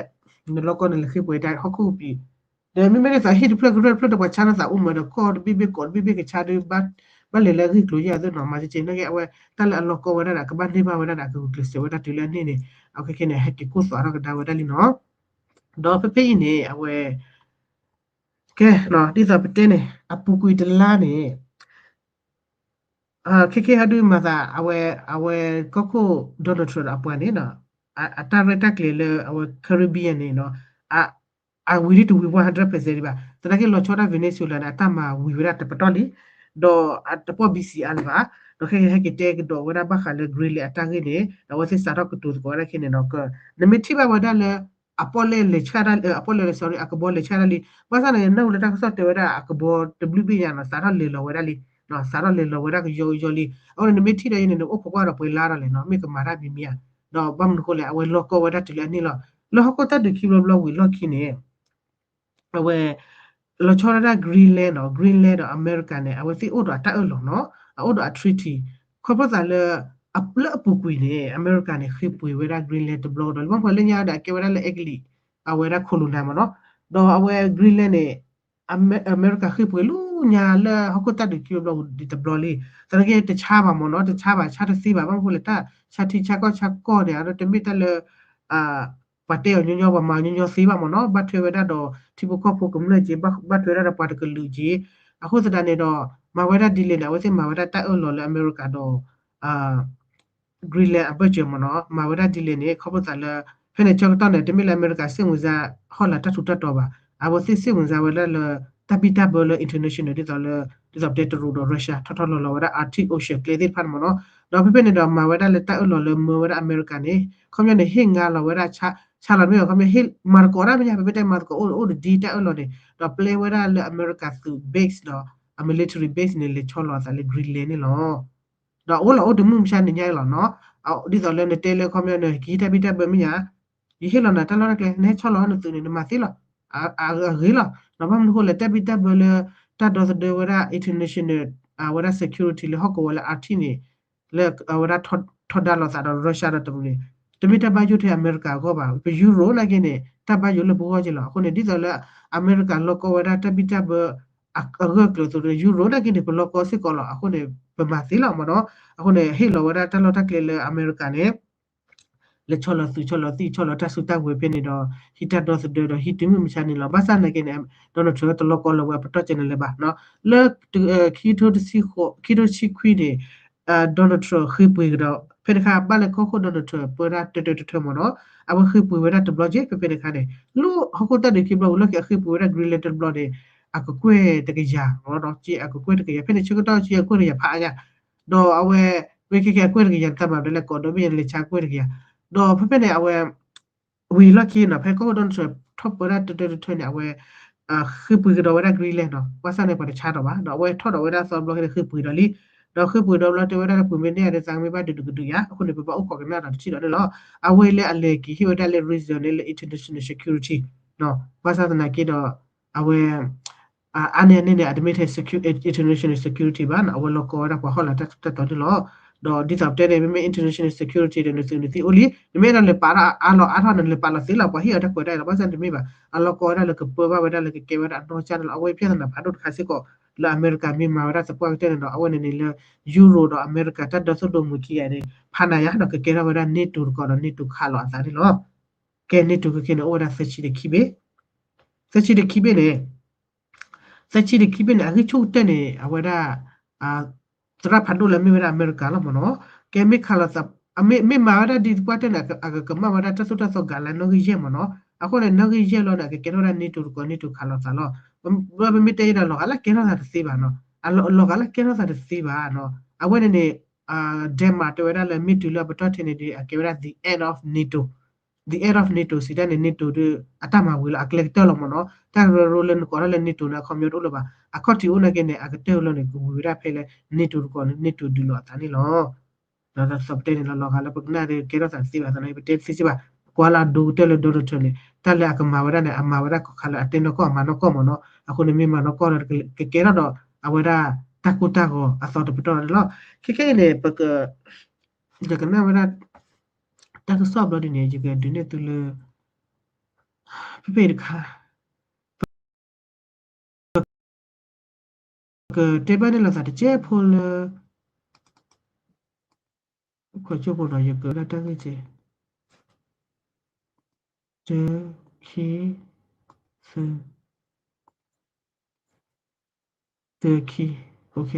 နလီၢ်ကီၢ်န့ၣ် လဲၤဃ့ပှဲၤတၢ်ဟီၣ်ခိၣ်ကပံာ် ဒီးမ့မ့ၢ်ဒ်သိးဟံၣ်တဖျၢၣ်ကရၢၢ်တဖျၢၣ်ဒီး ပှၤဆါန့ၢ်သးအိၣ်မးဒီး ကီၢ်တဘ့ၣ်ဘ့ၣ် ကီးတဘ့ၣ်ဘ့ၣ်ကဆါဒီး ဘၣ်လဲၤလၢအဂ့ၢ်ကျိၤယဲၢ်အသိးနီၤ မၤစ့ၢ်ကီးနာ်က့ အဝဲတၢ်လၢအလီၢ်ကီၢ်ဝဲဒၣ်ဒီး အကဘၣ်န့ၢ်ဘၣ်ဝဲဒၣ်ဒီး အကဂုာ်ကျဲးစၢးဝဲဒၣ်တုၤလၢအန့ၣ်န့ၣ် အခဲခဲန့ၣ် ဟဲက့ၤကိၢ်သီးထီၣ်ကဒါဝဲဒၣ်လံနီၤ. ဒီးဖဲဖဲအံၤန့ၣ် အဝဲ ကဲ ဒ်သိးပတဲန့ၣ် အပူၤကွံာ်တလါန့ၣ် ခဲခဲဟဲဒုးမၤသး အဝဲ အဝဲကီၢ်ခိၣ် Donald Trump ဒီးအပှၤန့ၣ် အတၢ်ရဲၣ်တၢ်ကျဲၤလၢအဝဲ Caribbean န့ၣ် အဝံၤဒ်တဝံၤဝဲ hundred percent ဒံးဘၣ်. သနာ်က့လီၤဆီဒၣ် Venezuela န့ၣ် အတၢ်မၤဝံၤဝဲဒၣ်တပတီၢ်လံ, ဒီးအတပိာ် B C R လၢၤဘၣ်, ဒီးခဲခဲဟဲက့ၤတဲကဒီးဝဲဒၣ်ဘၣ်ဃးလၢ Greenland အတၢ်ဂ့ၢ်န့ၣ် ဒီးအဝဲသ့ၣ်စးထီၣ်ကတိၤသကိးဝဲဒၣ်ခဲန့ၣ်ဒီး နမ့ၢ်ထံၣ်ဘၣ်ဝဲဒၣ်လၢ အပီၣ်လဲၣ်လဲၤဆှၣ်ဒၣ် အပီၣ်လဲၣ် sorry အကဘီလဲၤဆှၣ်ဒၣ်လံ, ဘၣ်ဆၣ်န့ၣ် နၢ်ဟူလၢတၢ်ကစီၣ်တဲဝဲဒၣ်အကဘီတဘျုးဘ့ၣ်ညါနီၤ စးထီၣ်လဲၤလီၤဝဲဒၣ်လံ, စးထီၣ်လဲၤလီၤဝဲဒၣ်ကယီကယီလံ, အဃိန့ၣ် နမ့ၢ်ထံၣ်ဒီးအံၤန့ၣ် နအိၣ်ခိးကွၢ်ဒီးပှဲၤလါဒီးလဲၣ်နီၤ မ့ၢ်ကမၤတၢ်မံၤမံၤဧါ, ဒီးဘၣ်မနုၤဃိလဲၣ် အဝဲလီၢ်ကီၢ်ဝဲဒၣ်တုၤလၢအန့ၣ်လီၤ. လၢဟီၣ်ခိၣ်တၢ်ဒုးခံဘျီဘျီဝံၤလီၢ်ခံန့ၣ် အဝဲ လီၤဆီဒၣ်တၢ် Greenland နီၤ Greenland ဒီးအမဲရကၤန့ၣ် အဝဲသ့ၣ်အိၣ်ဒီးအတၢ်အၢၣ်လီၤနီၤ အအိၣ်ဒီးအ treaty ခီဖျိသးလၢ လၢအပူၤကွံာ်န့ၣ် အမဲရကၤန့ၣ် ဃ့ပှ့ၤဝဲဒၣ် Greenland တဘျီကဒီးလံ ဘၣ်မနုၤဃိလဲၣ် လၢညါဒီးအကဲဝဲဒၣ်လၢအဲကလံး အဝဲဒၣ် colony မ့ၢ်နီၤ, ဒီးအဝဲ Greenland န့ၣ် အမဲရကၤဃ့ပှ့ၤလၢညါလၢဟီၣ်ခိၣ်တၢ်ဒုးခံဘျီဘျီဝံၤတဘျီလံ, သနာ်က့တဆါဘၣ်မ့ၢ်နီၤ တဆါဘၣ်ဆါတသ့ဘၣ် ဘၣ်မနုၤဃိလဲၣ် တၢ်ဆါထံဆါကီၢ်ဆါကီၢ်န့ၣ် အတမ့ၢ်တၢ်လၢ ပှၤတဲအီၤညီညီ ပှၤမၤအီၤညီညီသ့ဘၣ်မ့ၢ်နီၤ ဘၣ်ထွဲဝဲဒၣ်ဒီးထံဖိကီၢ်ဖိကမျၢၢ်က့ ဘၣ်ထွဲဝဲဒၣ်ဒီးပှၤတကလုာ်က့, အဃိသတးန့ၣ်ဒီး မၤဝဲဒၣ်ဒ်လဲၣ်န့ၣ် အဝဲသ့ၣ်မၤဝဲဒၣ်တၢ်အၢၣ်လီၤလၢအမဲရကၤဒီး Greenland အဘၢၣ်စၢၤမ့ၢ်နီၤ မၤဝဲဒၣ်ဒ်လဲၣ်န့ၣ် ခီဖျိသးလၢ ဖဲန့ၣ်ဆၢကတီၢ်န့ၣ် တမ့ၢ်လၢအမဲရကၤစ့ၣ်မုၢ်စါ ဟီၣ်လာ်တၢ်ထူးတၢ်တီၤဘၣ်, အဝဲသ့ၣ်စ့ၣ်မုၢ်စါဝဲဒၣ်လၢ တၢ်ဘံၣ်တၢ်ဘၢလၢ international ဒ်သိးလၢ ဒ်သိးပတဲတရူးဒီး Russia ထီထီလီၤလီၤဝဲဒၣ် Arctic Ocean ကျဲသ့ၣ်တဖၣ်န့ၣ်မ့ၢ်နီၤ, ဒီးဖဲဖဲန့ၣ်ဒီးမၤဝဲဒၣ်လၢတၢ်အၢၣ်လီၤလၢမၢဝဲဒၣ်အမဲရကၤန့ၣ် ခီပညီန့ၣ် ဟ့ၣ်ငါလီၤဝဲဒၣ် ဆါလီၤတမ့ၢ်ဘၣ် ခီပညီ ဟ့ၣ်မၤသကိးတၢ်မ့ၢ်ညါ ပမ့ၢ်တဲမၤသကိးအိၣ်အိၣ်တဒ်တၢ်အၢၣ်လီၤန့ၣ် ဒီးပျဲဝဲဒၣ်လၢအမဲရကၤသုး base ဒီး အ military base န့ၣ် လဲၤဆီလီၤအသးလၢ Greenland န့ၣ်လီၤ. ဒီးအိၣ်လီၤအိၣ်တမုၢ်မဆါန့ၣ်ညါအံၤလီၤနီၤ, ဒ်သိးလၢနတဲလၢခီပညီန့ၣ် ကဟံးတၢ်ဘံၣ်တၢ်ဘၢမ့ၢ်ညါ ယဟ့ၣ်လီၤနၤတၢ်လီၢ်တၢ်ကျဲ နဟဲဆီလီၤနသုးန့ၣ် နမၤသ့လီၤ. အဂ့ၤလီၤ, ဘၣ်မနုၤဃိလဲၣ် တၢ်ဘံၣ်တၢ်ဘၢလၢ တၢ်ဒီသဒၢဝဲဒၣ် international အဝဲဒၣ် security လၢဟီၣ်ကဝီၤလၢ Arctic န့ၣ် လၢအဝဲဒၣ်ထီဒါလိာ်သးဒီး Russia ဒီးတရူးန့ၣ် တမ့ၢ်တၢ်ဘၣ်ယိၣ်ထဲအမဲရကၤအဂီၢ်ဘၣ်, ပ Europe နာ်က့န့ၣ် တၢ်ဘၣ်ယိၣ်လၢပဂီၢ်က့လီၤ. အဃိန့ၣ် ဒ်သိးလၢ အမဲရကၤလီၢ်ကီၢ်ဝဲဒၣ်တၢ်ဘံၣ်တၢ်ဘၢ အဂၢၢ်ကျၢၤအသိးန့ၣ် Europe နာ်က့န့ၣ် ပလီၢ်ကီၢ်စ့ၢ်ကီးလီၤ. အဃိန့ၣ် ပမၤသ့လီၤမ့ၢ်နီၤ, အဃိန့ၣ် ဟ့ၣ်လီၤဝဲဒၣ်တၢ်လီၢ်တၢ်ကျဲလၢအမဲရကၤန့ၣ် လဲၤဆီလီၤသုးဆီလီၤသံၣ် ဆီလီၤတၢ်စုတၢ်ဝဲၤဖဲန့ၣ်ဒီး ဟံးတၢ်ဒီသဒၢဒီးဟံးတုၤမုၢ်မဆါန့ၣ်လီၤ. ဘၣ်ဆၣ်နာ်က့န့ၣ် Donald Trump တလီၢ်ကီၢ်လၢၤဝဲအပတီၢ်ကဲန့ၣ်လၢၤဘၣ်. လၢ ခံထိတဆံခွံန့ၣ် Donald Trump ဃ့ပှ့ၤကဒီး ဖဲတခါဘၣ်လၢကီၢ်ခိၣ် Donald Trump ပၢတၢ်တၢတၢတထၢမ့ၢ်နီၤ, အဝဲဃ့ပှ့ၤဝဲဒၣ်တဘျီက့ ဖဲဖဲတခါန့ၣ် လၢဟီၣ်ခိၣ်တၢ်ဒုးခံဘျီဝံၤလီၢ်ခံအဃ့ပှ့ၤဝဲဒၣ် Greenland တဘျီန့ၣ် အကကွဲၢ်တကယၤမ့ၢ်နီၤ, က့အကကွဲၢ်တကယၤ ဖဲန့ၣ်ဆၢကတီၢ်က့အကွဲၢ်တကယၤဖးအါညါ ဒီးအဝဲ ဝဲခဲက့အကွဲၢ်တကယၤန့ၣ် တၢ်မၤဒ်လဲၣ် ကိးဒီဘ့ၣ်ညါန့ၣ် လဲၤဆါကွဲၢ်တကယၤ, ဒီးဖဲဖဲန့ၣ် အဝဲ ဝံၤလီၢ်ခံနီၤ ဖဲကီၢ်ခိၣ် Donald Trump ထီၣ်ပၢဒၣ်တၢတၢတထၢန့ၣ် အဝဲ ဃ့ပှ့ၤကဒီးဝဲဒၣ် Greenland နီၤ, ဘၣ်ဆၣ်န့ၣ် ပှၤတဆါဒီးဘၣ် ဒီးအဝဲထီၣ်ဒီးဝဲဒၣ်သီဘျီက့ၤန့ၣ် ဃ့ပှ့ၤဒီးလံ, ဒီးဃ့ပှ့ၤဒီးဘျီတဲဝဲဒၣ်လၢပှ့ၤမ့ၢ်န့ၢ်ဧါဒီး သးမ့ၢ်ဘၣ်ဒုးဒုးကဒုးယၤ အဃိန့ၣ် ပဘၣ်အိၣ်ခိးကနၣ်ဒီးတထံၣ်ဒီးန့ၣ်လီၤ. အဝဲလၢအလဲၤက့ၤဟ့ၣ်ဝဲဒၣ်လၢ reason န့ၣ်လၢ international security နီၤ, ဘၣ်ဆၣ်သနာ်က့ဒီး အဝဲ အါန့ၢ်အန့ၣ်န့ၣ် အတမ့ၢ်ထဲ international security ဘၣ်နီၤ, အဝဲလီၢ်ကီၢ်ဝဲဒၣ်ပှၤဟီၣ်လာ်တၢ်ထူးတၢ်တီၤန့ၣ်လီၤ. ဒီးဒ်သိးပတဲန့ၣ် မ့မ့ၢ် international security ဒီး နသုးနသံၣ်အိၣ်လံ, နမ့ၢ်အဲၣ်ဒိးလဲၤပာ်ထီၣ်အါလီၤအါထီၣ်န့ၣ် နလဲၤပာ်လီၤသ့လီၤ, ပှၤဟ့ၣ်အီၤတၢ်ခွဲးတၢ်ယာ်လီၤ, ဘၣ်ဆၣ်တမ့ၢ်ဘၣ်, အလီၢ်ကီၢ်ဝဲဒၣ်လၢကပၢဘၣ်ဝဲဒၣ်လၢကကဲဝဲဒၣ်အနီၢ်ကစၢ်န့ၣ်လီၤ. အဝဲ ပြဿနာ ဖးဒိၣ်တခါစ့ၢ်ကီး လၢအမဲရကၤမ့ၢ်မၤဝဲဒၣ်သပှၢ်ကတၢၢ်န့ၣ်ဒီး အဝဲန့ၣ်န့ၣ်လၢ ယူရိၤဒီးအမဲရကၤတၢ်ဒီသဒိၣ်မုၣ်ခံဂၤန့ၣ် ဖးနးယါဒီးကကဲထီၣ်ဝဲဒၣ် NATO တကီၢ်ဒီး NATO ခးလိာ်အသးန့ၣ်လီၤ. ကဲ NATO ခဲခဲန့ၣ် အိၣ်ဝဲဒၣ်သၢဆံဒီးခံဘ့ၣ်, သၢဆံဒီးခံဘ့ၣ်န့ၣ် သၢဆံဒီးခံဘ့ၣ်န့ၣ် အဂံၢ်ဆူၣ်ကတၢၢ်န့ၣ် အဝဲဒၣ် သရၣ်ဖးဒိၣ်လၢမ့ၢ်ဝဲဒၣ်အမဲရကၤလီၤမ့ၢ်နီၤ. ကဲမ့ၢ်ခးလိာ်သး မ့ၢ်မၤဝဲဒၣ်ဒ်သပှၢ်ကတၢၢ်န့ၣ် အကကမၣ်ဝဲဒၣ်တၢ်သိၣ်တၢ်သီဂၤလၢနီၣ်ဂံၢ်ယဲၢ်မ့ၢ်နီၤ. အဃိန့ၣ် နီၣ်ဂံၢ်ယဲၢ်လီၤန့ၣ် အကကဲထီၣ်ဝဲဒၣ် NATO တကီၢ် NATO ခးလိာ်သးလီၤ. ပမ့ၢ်တဲယဲဒီးလီၤဂာ်လၢကဲထီၣ်သးတသ့ဘၣ်နီၤ, လီၤဂာ်လၢကဲထီၣ်သးတသ့ဘၣ်နီၤ. အဝဲန့ၣ်န့ၣ် Denmark တဲဝဲဒၣ်လၢမ့ၢ်တုၤလၢအပတီၢ်ထဲန့ၣ်ဒီး အကဲဝဲဒၣ် the end of NATO, the end of NATO စံးတၢ်န့ၣ် NATO ဒီး အတၢ်မၤဝံၤလီၤ အကျဲကတၢၢ်လီၤမ့ၢ်နီၤ. တၢ်ရၢရိလၢနကိးထီၣ်လၢ NATO န့ၣ် အခီပညီတအိၣ်လၢၤဘၣ်. အခီၣ်ထံးအိၣ်နာ်က့န့ၣ် အကတၢၢ်လီၤန့ၣ် ကဝံၤဝဲဒၣ်ဖဲလၢ NATO တကီၢ်န့ၣ် NATO ဒုးလိာ်အသးန့ၣ်လီၤ. ဒီးသီပတဲန့ၣ်လီၤ လီၤဂာ်လၢပကနၣ်ဒီးကဲထီၣ်သးတသ့ဘၣ်သနာ်က့ ပတဲတသ့စ့ၢ်ဘၣ်. ကွၢ်လၢအဒိကတၢၢ်လၢ Donald Trump န့ၣ် တၢ်လၢအကမၤဝဲဒၣ်န့ၣ် အမၤဝဲဒၣ်ကီၢ်ခါလၢအတဲနီၢ်ကီၢ်အမၤနီၢ်ကီၢ်မ့ၢ်နီၤ. အဃိန့ၣ်မ့ၢ်မၤနီၢ်ကီၢ်ဒီး ကကဲထီၣ်ဒီး အဝဲဒၣ်တၢ်ကိၢ်တၢ်ဂီၤအသီတပတီၢ်န့ၣ်လီၤ. ခဲခဲအံၤန့ၣ် ပက ယကနၣ်ဝဲဒၣ် တၢ်ကစီၣ်ဘျီဒ်န့ၣ် ယကဒုးနဲၣ်သုလၢ ဖဲဖဲအံၤတခါ ကတဲဘၣ်န့ၣ်လိာ်သးတကဲဖိလၢ ခီၣ်ကၠိဖိဒီး ယကဒၣ်တၢ်ဂ့ၢ်ကဲ တၢ ခံ သၢ တၢ ခံ OK.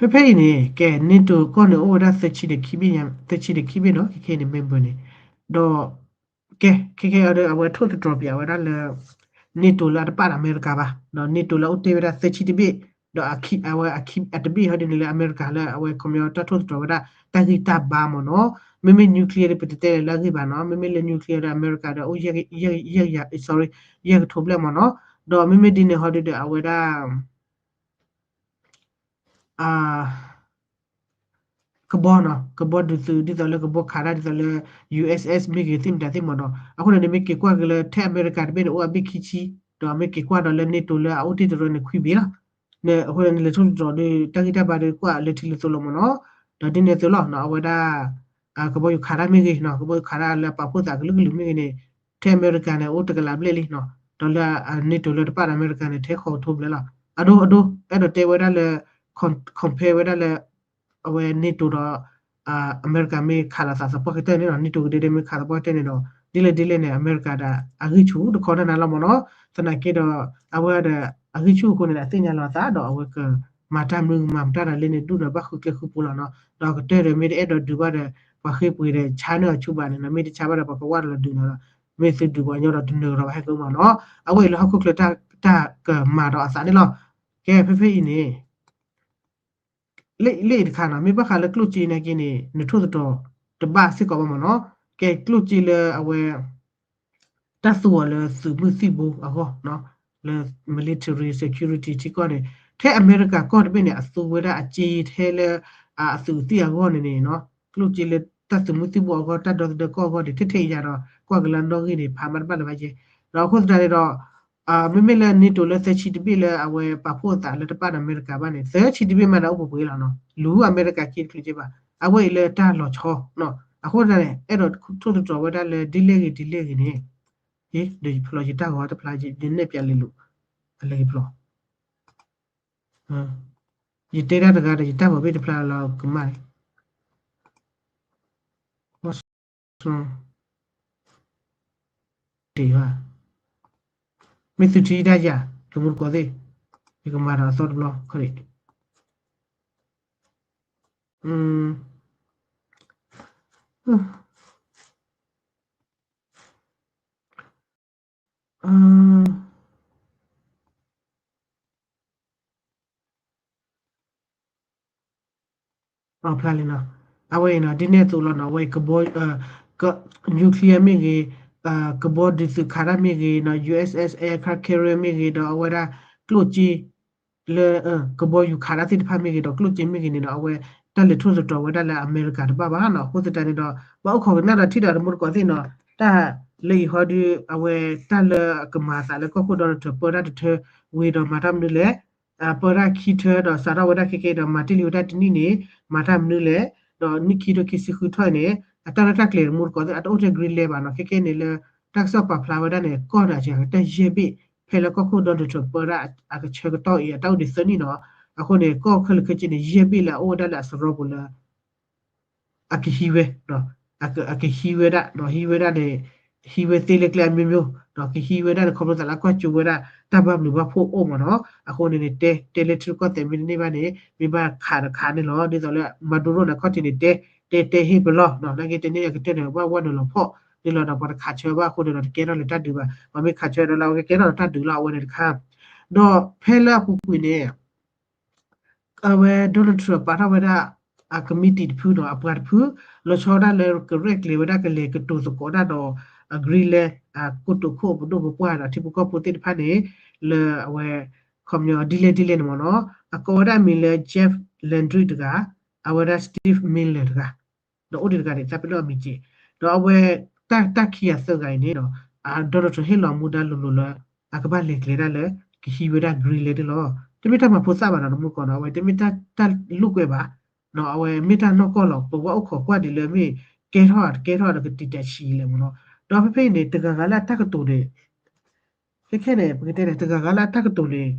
ဖဲဖဲအံၤန့ၣ် ကဲ NATO ကီၢ်န့ၣ် အိၣ်ဝဲဒၣ်သၢဆံဒီးခံဘ့ၣ်ညါ သၢဆံဒီးခံဘ့ၣ်နီၤ ခဲခဲအံၤန့ၣ် member န့ၣ် ဒီး ကဲ ခဲခဲအံၤဒီး အဝဲထိၣ်သတြီၤပၠးဝဲဒၣ်လၢ NATO လၢအတပာ်ဒီးအမဲရကၤဘၣ် ဒီး NATO လၢအအိၣ်တ့ၢ်ဝဲဒၣ်သၢဆံတဘ့ၣ် ဒီးအဝဲအခံအတဘ့ၣ်ဟီဒ်န့ၣ်လၢအမဲရကၤလၢအဝဲခီပညီတၢ်ထိၣ်သတြီၤဝဲဒၣ် တၢ်ဂံၢ်တၢ်ဘါမ့ၢ်နီၤ မ့မ့ၢ် nuclear ဒီး ပတတဲလၢအဂ့ၢ်ဘၣ်နီၤ မ့မ့ၢ်လၢ nuclear ဒီး အမဲရကၤဒီး အိၣ်ယဲၢ် sorry ယဲၢ်ကထိဘျဲၣ်မ့ၢ်နီၤ ဒီးမ့မ့ၢ်ဒ်န့ၣ်ဟီဒ်ဒီး အဝဲဒၣ် ကဘီနီၤ ကဘီဒုးသုး ဒ်သိးလၢကဘီခးတၢ် ဒ်သိးလၢ USS မ့ၢ်ဂ့ၤ သ့ၣ်မတၤသ့ၣ်မ့ၢ်နီၤ အဃိန့ၣ် နမ့ၢ်က့ၤကွၢ်က့ၤလၢထဲအမဲရကၤတဘ့ၣ်န့ၣ် အိၣ်အဘ့ၣ်ခံဆံ ဒီးမ့ၢ်က့ၤကွၢ်ဒီးလၢ NATO လၢအအိၣ်တ့ၢ်တရၢန့ၣ် ခွံဘ့ၣ်လီၤ အဃိန့ၣ် နလဲၤထိၣ်သတြီၤဒီး တၢ်ဂံၢ်တၢ်ဘါဒီးကွၢ်လၢထံလၢသိးလီၤမ့ၢ်နီၤ ဒီးဒ်န့ၣ်အသိးလီၤ အဝဲဒၣ် ကဘီယူၤခးတၢ်မ့ၢ်ဂ့ၤနီၤ ကဘီယူၤခးတၢ်လၢပာ်ဖှိၣ်သးကလုာ်ကလုာ်မ့ၢ်ဂ့ၤန့ၣ် ထဲအမဲရကၤန့ၣ် အိၣ်တကလးဘျဲၣ်လံနီၤ ဒီးလၢ NATO လၢတပာ်ဒီးအမဲရကၤန့ၣ် ထဲဃိးကထိဘျဲၣ်လီၤ အဒိ အဒိ အဲၣ်ဒိးတဲဝဲဒၣ်လၢ compare ဝဲဒၣ်လၢ အဝဲ NATO ဒီး အမဲရကၤမ့ၢ်ခးလိာ်သးသပှၢ်ကတၢၢ်န့ၣ်နီၤ NATO ကဒဲဒဲမ့ၢ်ခးသပှၢ်ကတၢၢ်န့ၣ်ဒီး ဒ်လဲၣ်ဒ်လဲၣ်န့ၣ် အမဲရကၤဒီးအဂံၢ်ဆူၣ်တခီတၢ်နၤလီၤမ့ၢ်နီၤ သနာ်က့ဒီး အဝဲဒီး အဂံၢ်ဆူၣ်အဃိန့ၣ်ဒီး အသ့ၣ်ညါလီၤအသးဒီးအဝဲက မၤတၢ်မနုၤမၤမတၢ်ဒီးလဲန့ၣ် ဒူၣ်ဒီးဘၣ်ဃုကျဲဃုပူၤလီၤနီၤ ဒီးကတၢၢ်ဒီးမ့ၢ်တအဲၣ်ဒိးဒုးဘၣ်ဒီး ပှၤဃ့ပှ့ၤဒီး ဆါန့ၢ်အီၤဆူဘၣ်န့ၣ်နီၤ မ့ၢ်တဆါဘၣ်ဒီး ပှၤကဝၢ်ဒီးလီၤဒုးနီၤဒီး မ့ၢ်သုဒုးပှၤကညီဒီးတနၢၤကဒီးဘၣ်ဟဲကမ့ၢ်နီၤ အဝဲအံၤလၢဟီၣ်ခိၣ်ချၢတၢ်ကမၤဒီးအသးန့ၣ်လီၤ ကဲဖဲဖဲအံၤန့ၣ် လၢအံၤတခါနီၤ မ့ၢ်ဘၣ်ဃးလၢကျိၣ်စ့နာ်က့န့ၣ် နထိၣ်သတြီၤတဘၣ်စ့ၢ်ကီးဘၣ်မ့ၢ်နီၤ ကဲကျိၣ်စ့လၢအဝဲ တၢ်သူအီၤလၢသုးမုၢ်သံၣ်ဘိအဂီၢ် လၢ military security ထံကီၢ်န့ၣ် ထဲအမဲရကၤကီၢ်တဘ့ၣ်န့ၣ် အသူဝဲဒၣ်အစ့ထဲလၢ အသုးသံၣ်အဂီၢ်န့ၣ်န့ၣ် ကျိၣ်စ့လၢတၢ်သုးမုၢ်သံၣ်ဘိအဂီၢ် တၢ်ဒီသဒၢကီၢ်အဂီၢ်န့ၣ် ထဲထဲအံၤယၤဒီး ကွၢ်က့ၤလၢနီၣ်ဂံၢ်န့ၣ် ဖးမးတဘၣ်လၢၤဘၣ်ယဲ ဒီးအဃိသတးန့ၣ်ဒီး မ့မ့ၢ်လၢ NATO လၢသၢဆံတဘ့ၣ်လၢအဝဲပာ်ဖှိၣ်အသးလၢတပာ်ဒီးအမဲရကၤဘၣ်န့ၣ် သၢဆံတဘ့ၣ်မးန့ၣ်အိၣ်ပှဲၤပှဲၤလီၤနီၤ လူၤအမဲရကၤခံတချုးက့ဘၣ် အဝဲအံၤလၢတၢ်လီၤဆီ အဃိသတးန့ၣ် အဲၣ်ဒိးထိၣ်သတြီၤဝဲဒၣ်လၢဒ်လဲၣ်ဂ့ၤဒ်လဲၣ်ဂ့ၤန့ၣ် ဒီးယဖျီယတၢ်ဂီၤတဖျါ ယနဲၣ်ပၠးလံလိာ် အလဲၤယဖျီ ယတဲတၢ်တဂၤဒီးယတၢ်ဂီၤဘ့ၣ်တဖျါလီၤကမၣ်န့ၣ် တ့ၢ်ဘၣ် မ့ၢ်သုထံၣ်တၢ်ယၤ တမူတကိးသ့ၣ် ယကမၤဒီးအသီတဘျီခီၣ်န့ၣ် အဖျါလံနီၤ အဝဲအံၤနီၤ ဒ်န့ၣ်အသိးလီၤနီၤ အဝဲအံၤကဘီ nuclear မ့ၢ်ဂ့ၤ ကဘီဒုးသုးခးတၢ်မ့ၢ်ဂ့ၤနီၤ USS aircraft carrier မ့ၢ်ဂ့ၤ ဒီးအဝဲဒၣ်ကျိၣ်စ့ လၢ ကဘီယူၤခးတၢ်သ့ၣ်တဖၣ်မ့ၢ်ဂ့ၤဒီး ကျိၣ်စ့မ့ၢ်ဂ့ၤန့ၣ်ဒီး အဝဲတၢ်လဲၤထိၣ်သတြီၤဝဲဒၣ်လၢအမဲရကၤတဘၣ်ဘၣ်နီၤ အဃိသတးန့ၣ်ဒီး ဘၣ်အိၣ်ခိးကနၣ်ဒီးထံၣ်ဒီးတမူတကိးသ့ၣ်နီၤ တၢ်လၢအံၤဟီဒီး အဝဲတၢ်လၢအကမၤအသးလၢကီၢ်ခိၣ်ဒီးတထၢၣ်ပၢတၢ်တထၢဝံၤဒီးမၤတၢ်မနုၤလဲၣ် ပၢတၢ်ခံထၢဒီးစးထီၣ်ဝဲဒၣ်ခဲကဲဒီးမၤတ့ၢ်လံဝဲဒၣ်တနံၣ်န့ၣ် မၤတၢ်မနုၤလဲၣ် ဒီးနံၣ်ခံထိခံဆံဃုထီၣ်အံၤန့ၣ် အတၢ်ရဲၣ်တၢ်ကျဲၤတမူတကိးသ့ၣ် အတအိၣ်ထဲ Greenland ဘၣ်နီၤ. ခဲကဲန့ၣ်လၢ တၢ်ကစီၣ်ပာ်ဖျါဝဲဒၣ်န့ၣ် ကီၢ်န့ၣ်အကတၢၢ်ယဲၢ်ဘ့ၣ် ဖဲလၢကီၢ်ခိၣ် Donald Trump ပၢဒၣ်အကဆၢကတီၢ်အံၤ အတၢ်အိၣ်ဒံးသၢနံၣ်နီၤ. အဃိန့ၣ် ကီၢ်ခဲလၢာ်ခဲဆ့န့ၣ် ယဲၢ်ဘ့ၣ်လၢအအိၣ်ဝဲဒၣ်လၢအစရီပူၤလၢ အကဟံးဝဲ, အကဟံးဝဲဒၣ်, ဟံးဝဲဒၣ်န့ၣ် ဟံးဝဲသ့လၢကျဲအမျိုးမျိုး, ကဟံးဝဲဒၣ်န့ၣ် ခီဖျိသးလၢကွၢ်ကၠိဝဲဒၣ် တၢ်ဘၣ်ဘျုးဘၣ်ဖှိၣ်အိၣ်မးနီၤ. အဃိန့ၣ်န့ၣ် တဲ တဲလၢထံရူၢ်ကီၢ်သဲးမ့ၢ်တန့ၢ်ဘၣ်န့ၣ် မ့ၢ်ဘၣ်ခးတခးန့ၣ်လီၤ. ဒ်သိးလၢ Maduro န့ၣ် ခီၣ်ထံးန့ၣ် တဲ တဲ တဲဟ့ၣ်ပလီၢ်, နာ်က့တန့ၢ်အကတၢၢ်န့ၣ် ဘၣ်ဝဲနုာ်လီၤဖီၣ်န့ၣ်လီၤ. ဒီးပှၤတခးဆၢဘၣ်အဃိန့ၣ်ဒီး တကဲထီၣ်လၢတၢ်ဒုးဘၣ်. ပှၤမ့ၢ်ခးဆၢဒီးလၢအဝဲကကဲထီၣ်လၢတၢ်ဒုးလီၤ အဝဲန့ၣ်တခါ. ဒီးဖဲလၢအပူၤကွံာ်န့ၣ် အဝဲ Donald Trump ပာ်ထီၣ်ဝဲဒၣ် အကမံးတံာ်တဖုဒီးအပှၤတဖု လီၤဆီဒၣ်လၢကရဲၣ်ကျဲၤဝဲဒၣ်ကလဲၤကတိၤသကိးတၢ်ဒီး Greenland အကိတိာ်ခိၣ်ပဒိၣ်ပပှၢ်ဒီးထံဖိကီၢ်ဖိသ့ၣ်တဖၣ်န့ၣ် လၢအဝဲ ခီပညီဒ်လဲၣ်ဒ်လဲၣ်န့ၣ်မးနီၤ. အကိးဝဲဒၣ်အမံၤလၢ Jeff Landry တဂၤ, အဝဲဒၣ် Steve Miller တဂၤ ဒီးအိၣ်ဒံးတဂၤန့ၣ် သးပ့ၤနီၣ်အမံၤက့ၤ, ဒီးအဝဲ တၢ် တၢ်ခံဂၤသၢဂၤအံၤန့ၣ်ဒီး Donald Trump ဟ့ၣ်လီၤမူဒါလိၤလိၤလၢ အကဘၣ်လဲၤကျဲၤဒၣ်လၢ ကဟံးဝဲဒၣ် Greenland န့ၣ်လီၤ. တမ့ၢ်တၢ်မၤဖိသၣ်ဘၣ်နီၤ တမူကီၢ်နီၤ အဝဲတမ့ၢ်တၢ်လိာ်ကွဲဘၣ်, အဝဲမ့ၢ်တၢ်နီၢ်ကီၢ်လီၤ. ပဝဲအိၣ်ခိးကွၢ်ဒံးလၢမ့ၢ်ကဲထီၣ်တကဲထီၣ်ဒီးကတံာ်တၢ်ဆံးလဲၣ်မးနီၤ. ဒီးဖဲဖဲအံၤန့ၣ် တဂၤဂၤလၢအတၢ်ကတိၤန့ၣ် ခဲခဲန့ၣ် ပကတဲန့ၣ် တဂၤဂၤလၢအတၢ်ကတိၤန့ၣ်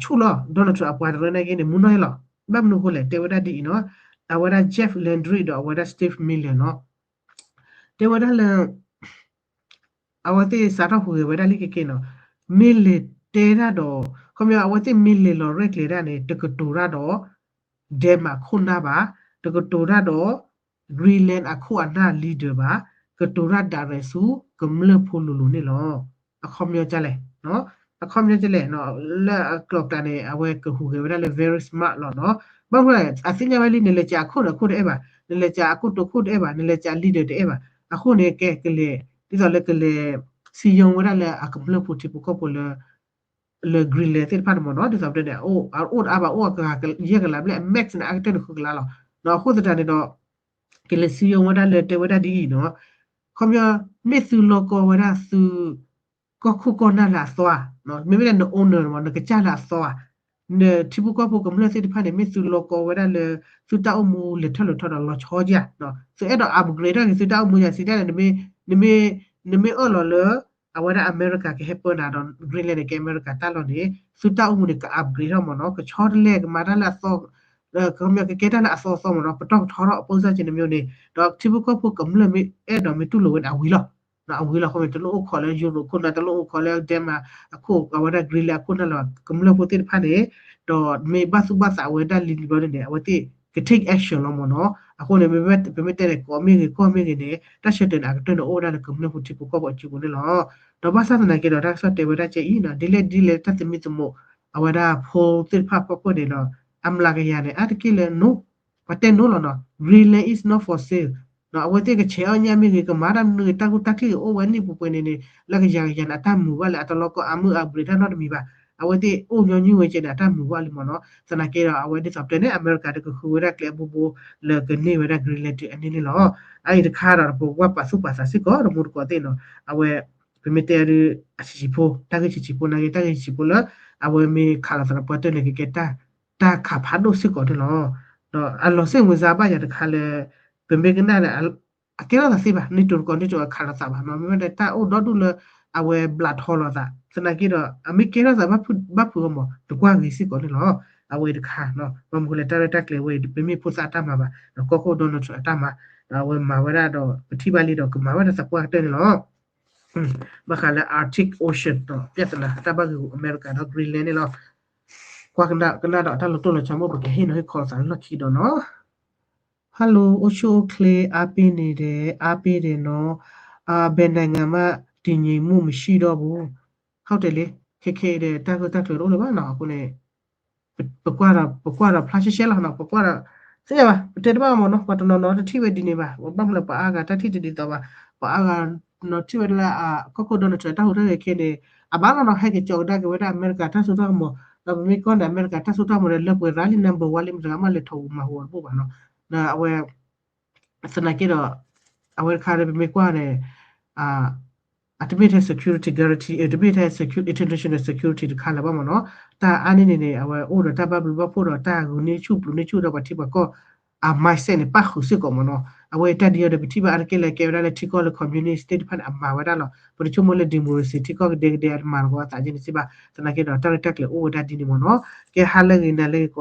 ဆူၣ်လီၤ Donald Trump အပှၤတရၢနာ်က့န့ၣ် မူနီၢ်ဟဲလီၤ. ဘၣ်မနုၤအဃိလဲၣ် တဲဝဲဒၣ်ဒ်အံၤနီၤ, အဝဲဒၣ် Jeff Landry ဒီးအဝဲဒၣ် Steve Miller နီၤ, တဲဝဲဒၣ်လၢ အဝဲသ့ၣ်စးထီၣ်ဟူးဂဲၤဝဲဒၣ်လံခဲကဲနီၤ, မ့ၢ်လဲၤတဲတၢ်ဒီး ခီပညီ အဝဲသ့ၣ်မ့ၢ်လဲၤလီၤရဲၣ်ကျဲၤဒၣ်န့ၣ် တကတိၤတၢ်ဒီး Denmark အခိၣ်နၢ်ဘၣ်, တကတိၤတၢ်ဒီး Greenland အခိၣ်အနၢ် leader ဘၣ်, ကတိၤတၢ် direct ဆူ ကမျၢၢ်ဖိလိၤလိၤန့ၣ်လီၤ. အခီပညီကလဲၣ်, အခီပညီကလဲၣ်, လၢအကျိၤကျါန့ၣ် အဝဲကဟူးဂဲၤဝဲဒၣ်လၢ very smart လီၤနီၤ. ဘၣ်မနုၤလဲၣ် အသ့ၣ်ညါဝဲလံ နလဲၤကးအခိၣ်ဒီးအခိၣ်တအဲၣ်ဘၣ်, နလဲၤကးအကိတိာ်ခိၣ်တအဲၣ်ဘၣ်, နလဲၤကး leader တအဲၣ်ဘၣ်, အဃိန့ၣ် ကဲကလဲၤ ဒ်သိးလၢကလဲၤ စည်းရုံး ဝဲဒၣ်လၢအကမျၢၢ်ဖိထံဖိကီၢ်ဖိလၢ လၢ Greenland သ့ၣ်တဖၣ်န့ၣ်မးနီၤ, ဒ်သိးပတဲန့ၣ် အအိၣ်တအါဘၣ် အိၣ်အကယဲၢ်ကလးဘျဲၣ် အ max န့ၣ် အကတၢၢ်န့ၣ်ဃုကလးလီၤ. အဃိသတးန့ၣ်ဒီး ကလဲၤစည်းရုံး ဝဲဒၣ်လၢတဲဝဲဒၣ်ဒ်အံၤနီၤ, ခီပညီ မ့ၢ်သုလီၤကီဝဲဒၣ်သု ကီၢ်ခိၣ်ကီၢ်နၢ်လၢအသီဧါ, မ့မ့ၢ်လၢန owner မး နကစၢ်လၢအသီဧါ, နထံဖိကီၢ်ဖိကမျၢၢ်သ့ၣ်တဖၣ်န့ၣ် မ့ၢ်သုလီၤကီဝဲဒၣ်လၢ သုတၢ်အိၣ်မူလဲၤထီၣ်လဲၤထီဒီးလီၤဆီဧါ, သုအဲၣ်ဒိး upgrade ထီၣ်က့ၤသုတၢ်အိၣ်မူဧါ, စံးဒ်န့ၣ် နမ့ၢ် နမ့ၢ်အၢၣ်လီၤလၢ အဝဲဒၣ်အမဲရကၤကဟဲပၢနၤဒီး Greenland န့ၣ် ကဲအမဲရကၤတၢ်လီၢ်န့ၣ် သုတၢ်အိၣ်မူန့ၣ် က upgrade ထီၣ်မးနီၤ, ကဆီတလဲ ကမၤတၢ်လၢအသီ ကမၤကကဲတၢ်လၢအသီအသီမးနီၤ, ပတီၢ်ကထီထီၣ် အပိစၢ်က့န့ၣ်မ့ၢ်န့ၣ်, ဒီးထံဖိကီၢ်ဖိကမျၢၢ်မ့ၢ်အဲၣ်ဒိးမ့ၢ်တူၢ်လိာ်ဝဲန့ၣ် အဝံၤလီၤ. အဝံၤလီၤ အဃိန့ၣ် တလိၣ်အိၣ်ခိးလၢ Europe ခိၣ်နၢ်, တလိၣ်အိၣ်ခိးလၢ Denmark အခိၣ်, အဝဲဒၣ် Greenland အခိၣ်နၢ်လၢၤဘၣ်, ကမျၢၢ်ဖိသ့ၣ်တဖၣ်န့ၣ် ဒီးမ့ၢ်ဘၣ်သူၣ်ဘၣ်သးဝဲဒၣ်လံၤလံၤဘျီန့ၣ်န့ၣ် အဝဲသ့ၣ်က take action လီၤမးနီၤ. အဃိန့ၣ် ပမ့ၢ်တဲန့ၣ် ကီၢ်မ့ၢ်ဂ့ၤ ကီၢ်မ့ၢ်ဂ့ၤန့ၣ် တၢ်ဆၢတဲာ်န့ၣ် အကတၢၢ်န့ၣ်အိၣ်ဝဲဒၣ်လၢကမျၢၢ်ဖိထံဖိကီၢ်ဖိအစုပူၤန့ၣ်လီၤ. ဒီးဘၣ်ဆၣ်သနာ်က့ဒီး တၢ်ကစီၣ်တဲဝဲဒၣ်ကဲအံၤနီၤ, ဒ်လဲၣ်ဒ်လဲၣ်တၢ်သမံသမိး အဝဲဒၣ်ဖိသ့ၣ်တဖၣ်ဖီခိၣ်န့ၣ်ဒီး အမျးကယၤန့ၣ် အါတက့ၢ်လၢ no, ပှၤတဲ no လီၤနီၤ, Greenland is not for sale နီၤ, အဝဲသ့ၣ်ကဆဲးအီၣ်ညၣ်မ့ၢ်ဂ့ၤ ကမၤတၢ်မနုၤဂ့ၤ တၢ်ကူတၢ်ချံၣ်အိၣ်ဝဲနံၣ်ပူၤပှဲၤန့ၣ်န့ၣ် လၢကယၤကယၤန့ၣ် အတၢ်မုာ်ဘၣ်လၢ အတလီၤကီ အမုာ် upgrade တၢ်နီတမံၤဘၣ်. အဝဲသ့ၣ်အိၣ်ညီနုၢ်ဝဲကဲန့ၣ် အတၢ်မုာ်ဘၣ်လံမးနီၤ. သနာ်က့ဒီး အဝဲဒ်သိးပတဲန့ၣ် အမဲရကၤဒီးကဃုဝဲဒၣ်ကျဲအဘိဘိ လၢကန့ၢ်ဝဲဒၣ် Greenland အန့ၣ်န့ၣ်လီၤ. အအံၤတခါဒီး ပကကွၢ်ပာ်သူၣ်ပာ်သးစ့ၢ်ကီး တမူတကိးသ့ၣ်နီၤ, အဝဲ ပမ့ၢ်တဲဒ် အဆံးဆံးဖိ တၢ်ဂ့ၢ်ဆံးဆံးဖိနာ်က့ တၢ်ဂ့ၢ်ဆံးဆံးဖိလၢ အဝဲမ့ၢ်ခးလိာ်သးဒီးပှၤတၢၢ်န့ၣ် ကကဲတၢ် တၢ်ခးဖးဒိၣ်စ့ၢ်ကီးန့ၣ်လီၤ. ဒီးအလီၤစ့ၣ်ဝင်စားဘၣ်ယၤတခါလၢ ပမ့ၢ်ကနၣ်ဒီး အကဲထီၣ်သးသ့ဘၣ်, နံၣ်တိၤတကိးနံၣ်တိၤအခးလိာ်သးဘၣ်နီၤ, မ့မ့ၢ်ဒီးတၢ်အိၣ်ဒီဒူၣ်လၢ အဝဲဘျးထီလိာ်သး သနာ်က့ဒီး အမ့ၢ်ကဲထီၣ်သးဘၣ်ဖုးဘၣ်ဖုးအီၤမး နကွၢ်ဂ့ၤစ့ၢ်ကီးန့ၣ်လီၤ. အဝဲတခါနီၤ, ဘၣ်မနုၤဃိလဲၣ် တၢ်ရဲၣ်တၢ်ကျဲၤဝဲအံၤ ပမ့ၢ်ဖိသၣ်အတၢ်မၤဘၣ်, ကီၢ်ခိၣ် Donald Trump အတၢ်မၤ, ဒီးအဝဲမၤဝဲဒၣ်ဒီး ပထံၣ်ဘၣ်လံဒီး ကမၤဝဲဒၣ်သပှၢ်ကတၢၢ်န့ၣ်လီၤ. ဘၣ်ဃးလၢ Arctic Ocean ဒီး ပြဿနာ တၢ်ဘၣ်ဂ့ၢ်ဂူာ်အမဲရကၤဒီး Greenland န့ၣ်လီၤ. ကွၢ်ကနၣ်ဒီးတၢ်လီၤတိၢ်လီၤဆီမ့ၢ် ပကဟ့ၣ်နီၤဟ့ၣ်ခီလိာ်သးလၢလီၢ်ခံဒီးနီၤ. Hello အိၣ်ဆူၣ်အိၣ်ချ့ အားပေးနေတယ်, အားပေးတယ်နော်, ဘယ်နိုင်ငံမှတည်ငြိမ်မှုမရှိတော့ဘူး. ဟုတ်တယ်လေ, ခဲခဲအံၤဒီး တၢ်ဂ့ၢ်တၢ်ကျိၤတအိၣ်လၢၤဘၣ်နီၤ, အဃိန့ၣ် ပကွၢ်ဒီး ပကွၢ်ဒီးဖျါရှဲရှဲလီၤနီၤ, ပကွၢ်ဒီး သ့ၣ်ညါဘၣ်, ပတဲတဘၣ်မ့ၢ်နီၤ, ပှၤတနီၤနီၤတထံၣ်ဝဲဒ်န့ၣ်ဘၣ်, ဘၣ်မနုၤလၢပှၤအါဂၤတၢ်ထံၣ်တဒ်သိးဘၣ်, ပှၤအါဂၤနီၤထံၣ်ဝဲဒၣ်လၢ ကီၢ်ခိၣ် Donald Trump တၢ်ဟူးတၢ်ဂဲၤခဲန့ၣ် အဘၣ်လီၤနီၤ, ဟဲက့ၤကၠီကဒါက့ၤဝဲဒၣ်အမဲရကၤတၢ်စိတၢ်ကမီၤ, ဒီးပမ့ၢ်ကွၢ်န့ၣ် အမဲရကၤတၢ်စိတၢ်ကမီၤဒီး လၢပှဲၤရၤလံ number one လံ မတၤဂၤမ့ၢ်လဲၤထီၣ်ဂုာ်မၤဟူးအီၤတဘိၣ်ဘၣ်နီၤ, အဝဲ သနာ်က့ဒီး အဝဲတခါန့ၣ် ပမ့ၢ်ကွၢ်န့ၣ် အတမ့ၢ်ထဲ security guarantee တမ့ၢ်ထဲ security, international security တခါလၢၤဘၣ်မ့ၢ်နီၤ, တၢ်အါန့ၢ်န့ၣ်န့ၣ် အဝဲအိၣ်ဒီးတၢ်ဘၣ်ဘျုးဘၣ်ဖှိၣ်ဒီးတၢ်ဂုာ်န့ၢ်ဆူၣ်ပျုၤန့ၢ်ဆူၣ်ဒီးပှၤထံပှၤကီၢ် အ mindset န့ၣ် ပၣ်ဃုာ်စ့ၢ်ကီးမ့ၢ်နီၤ. အဝဲတၢ်ဒ်အံၤဒီး ပထံၣ်ဘၣ်အါတက့ၢ်လၢကဲဝဲဒၣ်လၢထံကီၢ်လၢ communist state တဖၣ်န့ၣ် အမၤဝဲဒၣ်လီၤ. ပတဆိကမိၣ်လၢ democracy ထံကီၢ်ကဒဲကဒဲအတမၤလီၤကီသးကဲန့ၣ်စ့ၢ်ဘၣ်. သနာ်က့ဒီး တၢ်ရဲၣ်တၢ်ကျဲၤအိၣ်ဝဲဒၣ်ဒ်န့ၣ်မ့ၢ်နီၤ. ကဲဟါလၢအဂ့ၤ နၤလၢအဂ့ၤ